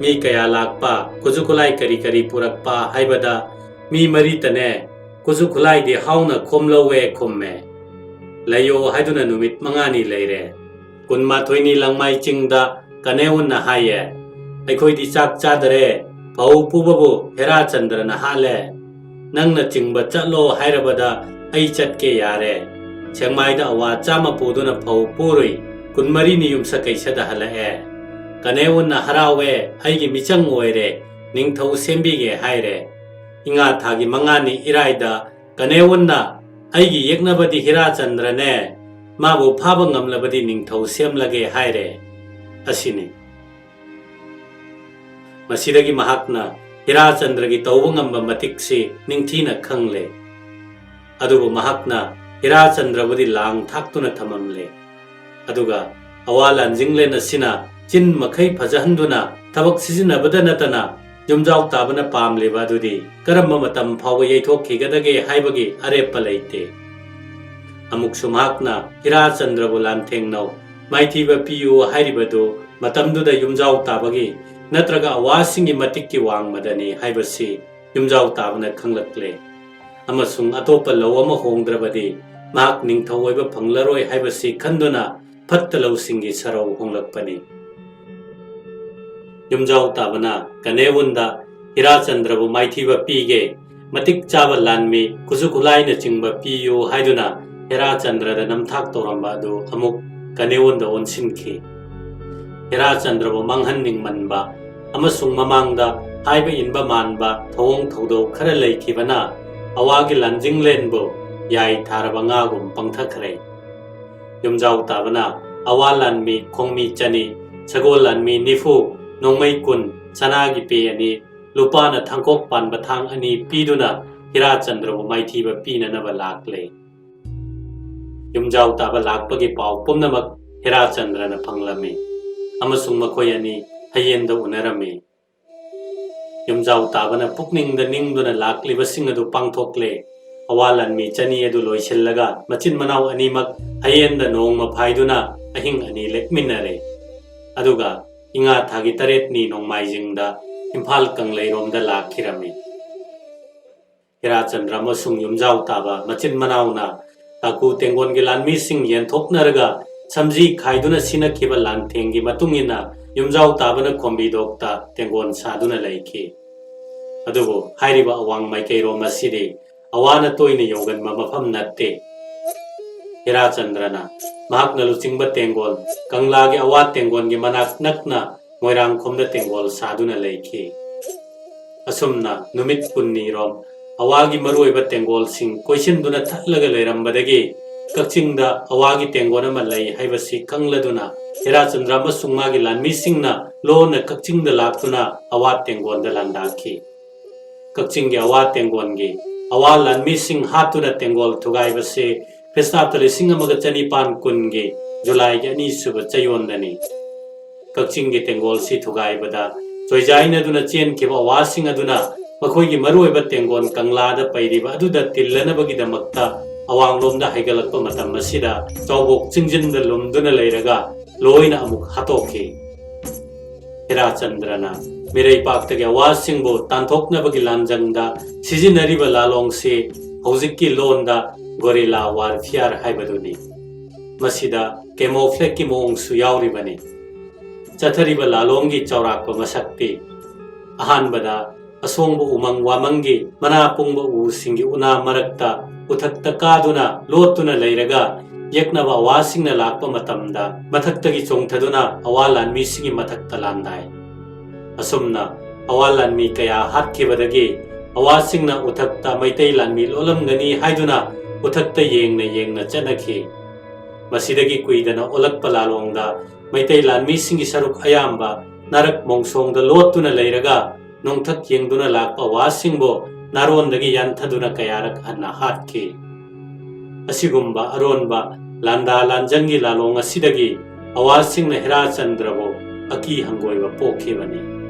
ꯃꯤ ꯀꯌꯥ ꯂꯥꯛꯄ, ꯈꯨꯠꯁꯨ ꯈꯨꯠꯂꯥꯏ ꯀꯔꯤ ꯀꯔꯤ ꯄꯨꯔꯛꯄ ꯍꯥꯏꯕꯗ, "ꯃꯤ ꯃꯔꯤꯇꯅꯦ, ꯈꯨꯠꯁꯨ ꯈꯨꯠꯂꯥꯏꯗꯤ ꯍꯥꯎꯅ ꯈꯣꯝꯂꯧꯋꯦ" ꯈꯨꯝꯃꯦ꯫ "ꯂꯩꯌꯣ" ꯍꯥꯏꯗꯨꯅ ꯅꯨꯃꯤꯠ ꯃꯉꯥꯅꯤ ꯂꯩꯔꯦ꯫ ꯀꯨꯟꯃꯥꯊꯣꯏꯅꯤ ꯂꯪꯃꯥꯏ ꯆꯤꯡꯗ ꯀꯅꯦꯋꯨꯟꯅ ꯍꯥꯏꯌꯦ, "ꯑꯩꯈꯣꯏꯗꯤ ꯆꯥꯛ ꯆꯥꯗꯔꯦ, ꯐꯧ ꯄꯨꯕꯕꯨ ꯍꯦꯔꯥꯆꯟꯗ꯭ꯔꯅ ꯍꯥꯠꯂꯦ꯫ ꯅꯪꯅ ꯆꯤꯡꯕ ꯆꯠꯂꯣ ꯍꯥꯏꯔꯕꯗ ꯑꯩ ꯆꯠꯀꯦ ꯌꯥꯔꯦ꯫ ꯁꯦꯛꯃꯥꯏꯗ ꯑꯋꯥ ꯆꯥꯝꯃ ꯄꯨꯗꯨꯅ ꯐꯧ ꯄꯨꯔꯨꯏ, ꯀꯨꯟꯃꯔꯤꯅꯤ ꯌꯨꯝꯁꯀꯩꯁꯗ ꯍꯜꯂꯛꯑꯦ꯫ ꯀꯅꯦꯋꯨꯟꯅ ꯍꯔꯥꯎꯋꯦ, ꯑꯩꯒꯤ ꯃꯤꯆꯪ ꯑꯣꯏꯔꯦ, ꯅꯤꯡꯊꯧ ꯁꯦꯝꯕꯤꯒꯦ ꯍꯥꯏꯔꯦ꯫ ꯏꯉꯥ ꯊꯥꯒꯤ ꯃꯉꯥꯅꯤ ꯏꯔꯥꯏꯗ ꯀꯅꯦꯋꯨꯟꯅ ꯑꯩꯒꯤ ꯌꯦꯛꯅꯕꯗꯤ ꯍꯤꯔꯥꯆꯟꯗ꯭ꯔꯅꯦ, ꯃꯥꯕꯨ ꯐꯥꯕ ꯉꯝꯂꯕꯗꯤ ꯅꯤꯡꯊꯧ ꯁꯦꯝꯂꯒꯦ" ꯍꯥꯏꯔꯦ꯫ ꯑꯁꯤꯅꯤ꯫ ꯃꯁꯤꯗꯒꯤ ꯃꯍꯥꯛꯅ ꯍꯤꯔꯥꯆꯟꯗ꯭ꯔꯒꯤ ꯇꯧꯕ ꯉꯝꯕ ꯃꯇꯤꯛꯁꯤ ꯅꯤꯡꯊꯤꯅ ꯈꯪꯂꯦ꯫ ꯑꯗꯨꯕꯨ ꯃꯍꯥꯛꯅ ꯍꯤꯔꯥꯆꯟꯗ꯭ꯔꯕꯨꯗꯤ ꯂꯥꯡ ꯊꯥꯛꯇꯨꯅ ꯊꯝꯃꯝꯂꯦ꯫ ꯑꯗꯨꯒ ꯑꯋꯥ ꯂꯥꯟꯖꯤꯡꯂꯦꯟ ꯑꯁꯤꯅ ꯆꯤꯟ ꯃꯈꯩ ꯐꯖꯍꯟꯗꯨꯅ ꯊꯕꯛ ꯁꯤꯖꯤꯟꯅꯕꯗ ꯅꯠꯇꯅ, ꯌꯨꯝꯖꯥꯎ ꯇꯥꯕꯅ ꯄꯥꯝꯂꯤꯕ ꯑꯗꯨꯗꯤ ꯀꯔꯝꯕ ꯃꯇꯝ ꯐꯥꯎꯕ ꯌꯩꯊꯣꯛꯈꯤꯒꯗꯒꯦ ꯍꯥꯏꯕꯒꯤ ꯑꯔꯦꯞꯄ ꯂꯩꯇꯦ꯫ ꯑꯃꯨꯛꯁꯨ ꯃꯍꯥꯛꯅ ꯍꯤꯔꯥꯆꯟꯗ꯭ꯔꯕꯨ ꯂꯥꯟꯊꯦꯡꯅꯧ, ꯃꯥꯏꯊꯤꯕ ꯄꯤꯌꯨ ꯍꯥꯏꯔꯤꯕꯗꯨ ꯃꯇꯝꯗꯨꯗ ꯌꯨꯝꯖꯥꯎ ꯇꯥꯕꯒꯤ ꯅꯠꯇ꯭ꯔꯒ ꯑꯋꯥꯁꯤꯡꯒꯤ ꯃꯇꯤꯛꯀꯤ ꯋꯥꯡꯃꯗꯅꯤ ꯍꯥꯏꯕꯁꯤ ꯌꯨꯝꯖꯥꯎ ꯇꯥꯕꯅ ꯈꯪꯂꯛꯂꯦ꯫ ꯑꯃꯁꯨꯡ ꯑꯇꯣꯞꯄ ꯂꯧ ꯑꯃ ꯍꯣꯡꯗ꯭ꯔꯕꯗꯤ ꯃꯍꯥꯛ ꯅꯤꯡꯊꯧ ꯑꯣꯏꯕ ꯐꯪꯂꯔꯣꯏ ꯍꯥꯏꯕꯁꯤ ꯈꯟꯗꯨꯅ ꯐꯠꯇ ꯂꯧꯁꯤꯡꯒꯤ ꯁꯔꯧ ꯍꯣꯡꯂꯛꯄꯅꯤ꯫ ꯌꯨꯝꯖꯥꯎ ꯇꯥꯕꯅ ꯀꯅꯦꯋꯨꯟꯗ ꯍꯤꯔꯥꯆꯟꯗ꯭ꯔꯕꯨ ꯃꯥꯏꯊꯤꯕ ꯄꯤꯒꯦ, ꯃꯇꯤꯛ ꯆꯥꯕ ꯂꯥꯟꯃꯤ, ꯈꯨꯠꯁꯨ ꯈꯨꯠꯂꯥꯏꯅꯆꯤꯡꯕ ꯄꯤꯌꯨ ꯍꯥꯏꯗꯨꯅ ꯍꯦꯔꯥꯆꯟꯗ꯭ꯔꯗ ꯅꯝꯊꯥꯛ ꯇꯧꯔꯝꯕ ꯑꯗꯨ ꯑꯃꯨꯛ ꯀꯅꯦꯋꯨꯟꯗ ꯑꯣꯟꯁꯤꯟꯈꯤ꯫ ꯍꯦꯔꯥꯆꯟꯗ꯭ꯔꯕꯨ ꯃꯥꯡꯍꯟꯅꯤꯡꯃꯟꯕ ꯑꯃꯁꯨꯡ ꯃꯃꯥꯡꯗ ꯍꯥꯏꯕ ꯏꯟꯕ ꯃꯥꯟꯕ ꯊꯧꯑꯣꯡ ꯊꯧꯗꯧ ꯈꯔ ꯂꯩꯈꯤꯕꯅ ꯑꯋꯥꯒꯤ ꯂꯥꯟꯖꯤꯡꯂꯦꯟꯕꯨ ꯌꯥꯏ ꯊꯥꯔꯕ ꯉꯥꯒꯨꯝ ꯄꯪꯊꯈ꯭ꯔꯦ꯫ ꯌꯨꯝꯖꯥꯎ ꯇꯥꯕꯅ ꯑꯋꯥ ꯂꯥꯟꯃꯤ ꯈꯣꯡꯃꯤ ꯆꯅꯤ, ꯁꯒꯣꯜ ꯂꯥꯟꯃꯤ ꯅꯤꯐꯨ, ꯅꯣꯡꯃꯩ ꯀꯨꯟ, ꯁꯅꯥꯒꯤ ꯄꯦ ꯑꯅꯤ, ꯂꯨꯄꯥꯅ ꯊꯥꯡꯀꯣꯛ ꯄꯥꯟꯕ ꯊꯥꯡ ꯑꯅꯤ ꯄꯤꯗꯨꯅ ꯍꯤꯔꯥꯆꯟꯗ꯭ꯔꯕꯨ ꯃꯥꯏꯊꯤꯕ ꯄꯤꯅꯅꯕ ꯂꯥꯛꯂꯦ꯫ ꯌꯨꯝꯖꯥꯎ ꯇꯥꯕ ꯂꯥꯛꯄꯒꯤ ꯄꯥꯎ ꯄꯨꯝꯅꯃꯛ ꯍꯤꯔꯥꯆꯟꯗ꯭ꯔꯅ ꯐꯪꯂꯝꯃꯤ ꯑꯃꯁꯨꯡ ꯃꯈꯣꯏ ꯑꯅꯤ ꯍꯌꯦꯟꯗ ꯎꯅꯔꯝꯃꯤ꯫ ꯌꯨꯝꯖꯥꯎ ꯇꯥꯕꯅ ꯄꯨꯛꯅꯤꯡꯗ ꯅꯤꯡꯗꯨꯅ ꯂꯥꯛꯂꯤꯕꯁꯤꯡ ꯑꯗꯨ ꯄꯥꯡꯊꯣꯛꯂꯦ꯫ ꯑꯋꯥ ꯂꯥꯟꯃꯤ ꯆꯅꯤ ꯑꯗꯨ ꯂꯣꯏꯁꯤꯜꯂꯒ ꯃꯆꯤꯟ ꯃꯅꯥꯎ ꯑꯅꯤꯃꯛ ꯍꯌꯦꯟꯗ ꯅꯣꯡꯃ ꯐꯥꯏꯗꯨꯅ ꯑꯍꯤꯡ ꯑꯅꯤ ꯂꯦꯛꯃꯤꯟꯅꯔꯦ꯫ ꯑꯗꯨꯒ ꯏꯉꯥ ꯊꯥꯒꯤ ꯇꯔꯦꯠꯅꯤ ꯅꯣꯡꯃꯥꯏꯖꯤꯡꯗ ꯏꯝꯐꯥꯜ ꯀꯪꯂꯩꯔꯣꯝꯗ ꯂꯥꯛꯈꯤꯔꯝꯃꯤ꯫ ꯍꯤꯔꯥꯆꯟꯗ꯭ꯔ ꯑꯃꯁꯨꯡ ꯌꯨꯝꯖꯥꯎ ꯇꯥꯕ ꯃꯆꯤꯟ ꯃꯅꯥꯎꯅ ꯇꯥꯀꯨ ꯇꯦꯡꯒꯣꯟꯒꯤ ꯂꯥꯟꯃꯤꯁꯤꯡ ꯌꯦꯟꯊꯣꯛꯅꯔꯒ ꯁꯝꯖꯤ ꯈꯥꯏꯗꯨꯅ ꯁꯤꯅꯈꯤꯕ ꯂꯥꯟꯊꯦꯡꯒꯤ ꯃꯇꯨꯡ ꯏꯟꯅ ꯌꯨꯝꯖꯥꯎ ꯇꯥꯕꯅ ꯈꯣꯝꯕꯤꯗꯣꯛꯇ ꯇꯦꯡꯒꯣꯟ ꯁꯥꯗꯨꯅ ꯂꯩꯈꯤ꯫ ꯑꯗꯨꯕꯨ ꯍꯥꯏꯔꯤꯕ ꯑꯋꯥꯡ ꯃꯥꯏꯀꯩꯔꯣꯝ ꯑꯁꯤꯗꯤ ꯑꯋꯥꯅ ꯇꯣꯏꯅ ꯌꯧꯒꯟꯕ ꯃꯐꯝ ꯅꯠꯇꯦ꯫ ꯍꯤꯔꯥꯆꯟꯗ꯭ꯔꯅ ꯃꯍꯥꯛꯅ ꯂꯨꯆꯤꯡꯕ ꯇꯦꯡꯒꯣꯜ ꯀꯪꯂꯥꯒꯤ ꯑꯋꯥ ꯇꯦꯡꯒꯣꯜꯒꯤ ꯃꯅꯥꯛ ꯅꯛꯅ ꯃꯣꯏꯔꯥꯡꯈꯣꯝꯗ ꯇꯦꯡꯒꯣꯜ ꯁꯥꯗꯨꯅ ꯂꯩꯈꯤ꯫ ꯑꯁꯨꯝꯅ ꯅꯨꯃꯤꯠ ꯀꯨꯟꯅꯤꯔꯣꯝ ꯑꯋꯥꯒꯤ ꯃꯔꯨꯑꯣꯏꯕ ꯇꯦꯡꯒꯣꯜꯁꯤꯡ ꯀꯣꯏꯁꯤꯟꯗꯨꯅ ꯊꯠꯂꯒ ꯂꯩꯔꯝꯕꯗꯒꯤ ꯀꯛꯆꯤꯡꯗ ꯑꯋꯥꯒꯤ ꯇꯦꯡꯒꯣꯜ ꯑꯃ ꯂꯩ ꯍꯥꯏꯕꯁꯤ ꯈꯪꯂꯗꯨꯅ ꯍꯤꯔꯥꯆꯟꯗ꯭ꯔ ꯑꯃꯁꯨꯡ ꯃꯥꯒꯤ ꯂꯥꯟꯃꯤꯁꯤꯡꯅ ꯂꯣꯟꯅ ꯀꯛꯆꯤꯡꯗ ꯂꯥꯛꯇꯨꯅ ꯑꯋꯥ ꯇꯦꯡꯒꯣꯜꯗ ꯂꯥꯟꯗꯥꯈꯤ꯫ ꯀꯛꯆꯤꯡꯒꯤ ꯑꯋꯥ ꯇꯦꯡꯒꯣꯜꯒꯤ ꯑꯋꯥ ꯂꯥꯟꯃꯤꯁꯤꯡ ꯍꯥꯠꯇꯨꯅ ꯇꯦꯡꯒꯣꯜ ꯊꯨꯒꯥꯏꯕꯁꯤ ꯈ꯭ꯔꯤꯁꯇꯥꯕꯇ ꯂꯤꯁꯤꯡ ꯑꯃꯒ ꯆꯅꯤꯄꯥꯟ ꯀꯨꯟꯒꯤ ꯖꯨꯂꯥꯏꯒꯤ ꯑꯅꯤꯁꯨꯕ ꯆꯌꯣꯜꯗꯅꯤ꯫ ꯀꯛꯆꯤꯡꯒꯤ ꯇꯦꯡꯒꯣꯜꯁꯤ ꯊꯨꯒꯥꯏꯕꯗ ꯆꯣꯏꯖꯥꯏꯅꯗꯨꯅ ꯆꯦꯟꯈꯤꯕ ꯑꯋꯥꯁꯤꯡ ꯑꯗꯨꯅ ꯃꯈꯣꯏꯒꯤ ꯃꯔꯨꯑꯣꯏꯕ ꯇꯦꯡꯒꯣꯜ ꯀꯪꯂꯥꯗ ꯄꯩꯔꯤꯕ ꯑꯗꯨꯗ ꯇꯤꯜꯂꯅꯕꯒꯤꯗꯃꯛꯇ ꯑꯋꯥꯡꯂꯣꯝꯗ ꯍꯥꯏꯒꯠꯂꯛꯄ ꯃꯇꯝ ꯑꯁꯤꯗ ꯆꯥꯎꯕꯣꯛ ꯆꯤꯡꯖꯤꯟꯗ ꯂꯨꯝꯗꯨꯅ ꯂꯩꯔꯒ ꯂꯣꯏꯅ ꯑꯃꯨꯛ ꯍꯥꯠꯇꯣꯛꯈꯤ꯫ ꯍꯤꯔꯥꯆꯟꯗ꯭ꯔꯅ ꯃꯤꯔꯩꯄꯥꯛꯇꯒꯤ ꯑꯋꯥꯁꯤꯡꯕꯨ ꯇꯥꯟꯊꯣꯛꯅꯕꯒꯤ ꯂꯥꯟꯖꯪꯗ ꯁꯤꯖꯤꯟꯅꯔꯤꯕ ꯂꯥꯂꯣꯡꯁꯤ ꯍꯧꯖꯤꯛꯀꯤ ꯂꯣꯟꯗ ꯒꯣꯔꯤꯂꯥ ꯋꯥꯔꯐꯤꯌꯥꯔ ꯍꯥꯏꯕꯗꯨꯅꯤ꯫ ꯃꯁꯤꯗ ꯀꯦꯃꯣꯐ꯭ꯂꯦꯛꯀꯤ ꯃꯑꯣꯡꯁꯨ ꯌꯥꯎꯔꯤꯕꯅꯤ꯫ ꯆꯠꯊꯔꯤꯕ ꯂꯥꯂꯣꯡꯒꯤ ꯆꯥꯎꯔꯥꯛꯄ ꯃꯁꯛꯇꯤ ꯑꯍꯥꯟꯕꯗ ꯑꯁꯣꯡꯕ ꯎꯃꯪ ꯋꯥꯃꯪꯒꯤ ꯃꯅꯥ ꯄꯨꯡꯕ ꯎꯁꯤꯡꯒꯤ ꯎꯅꯥ ꯃꯔꯛꯇ ꯎꯊꯛꯇ ꯀꯥꯗꯨꯅ ꯂꯣꯠꯇꯨꯅ ꯂꯩꯔꯒ ꯌꯦꯛꯅꯕ ꯑꯋꯥꯁꯤꯡꯅ ꯂꯥꯛꯄ ꯃꯇꯝꯗ ꯃꯊꯛꯇꯒꯤ ꯆꯣꯡꯊꯗꯨꯅ ꯑꯋꯥ ꯂꯥꯟꯃꯤꯁꯤꯡꯒꯤ ꯃꯊꯛꯇ ꯂꯥꯟꯗꯥꯏ꯫ ꯑꯁꯨꯝꯅ ꯑꯋꯥ ꯂꯥꯟꯃꯤ ꯀꯌꯥ ꯍꯥꯠꯈꯤꯕꯗꯒꯤ ꯑꯋꯥꯁꯤꯡꯅ ꯎꯊꯛꯇ ꯃꯩꯇꯩ ꯂꯥꯟꯃꯤ ꯂꯣꯠꯂꯝꯒꯅꯤ ꯍꯥꯏꯗꯨꯅ ꯎꯊꯛꯇ ꯌꯦꯡꯅ ꯌꯦꯡꯅ ꯆꯠꯅꯈꯤ꯫ ꯃꯁꯤꯗꯒꯤ ꯀꯨꯏꯗꯅ ꯑꯣꯜꯂꯛꯄ ꯂꯥꯂꯣꯡꯗ ꯃꯩꯇꯩ ꯂꯥꯟꯃꯤꯁꯤꯡꯒꯤ ꯁꯔꯨꯛ ꯑꯌꯥꯝꯕ ꯅꯥꯔꯛ ꯃꯣꯡꯁꯣꯡꯗ ꯂꯣꯠꯇꯨꯅ ꯂꯩꯔꯒ ꯅꯣꯡꯊꯛ ꯌꯦꯡꯗꯨꯅ ꯂꯥꯛꯄ ꯑꯋꯥꯁꯤꯡꯕꯨ ꯅꯥꯔꯣꯟꯗꯒꯤ ꯌꯥꯟꯊꯗꯨꯅ ꯀꯌꯥꯔꯛ ꯍꯟꯅ ꯍꯥꯠꯈꯤ꯫ ꯑꯁꯤꯒꯨꯝꯕ ꯑꯔꯣꯟꯕ ꯂꯥꯟꯗꯥ ꯂꯥꯟꯖꯪꯒꯤ ꯂꯥꯂꯣꯡ ꯑꯁꯤꯗꯒꯤ ꯑꯋꯥꯁꯤꯡꯅ ꯍꯦꯔꯥꯆꯟꯗ꯭ꯔꯕꯨ ꯑꯀꯤ ꯍꯪꯒꯣꯏꯕ ꯄꯣꯛꯈꯤꯕꯅꯤ꯫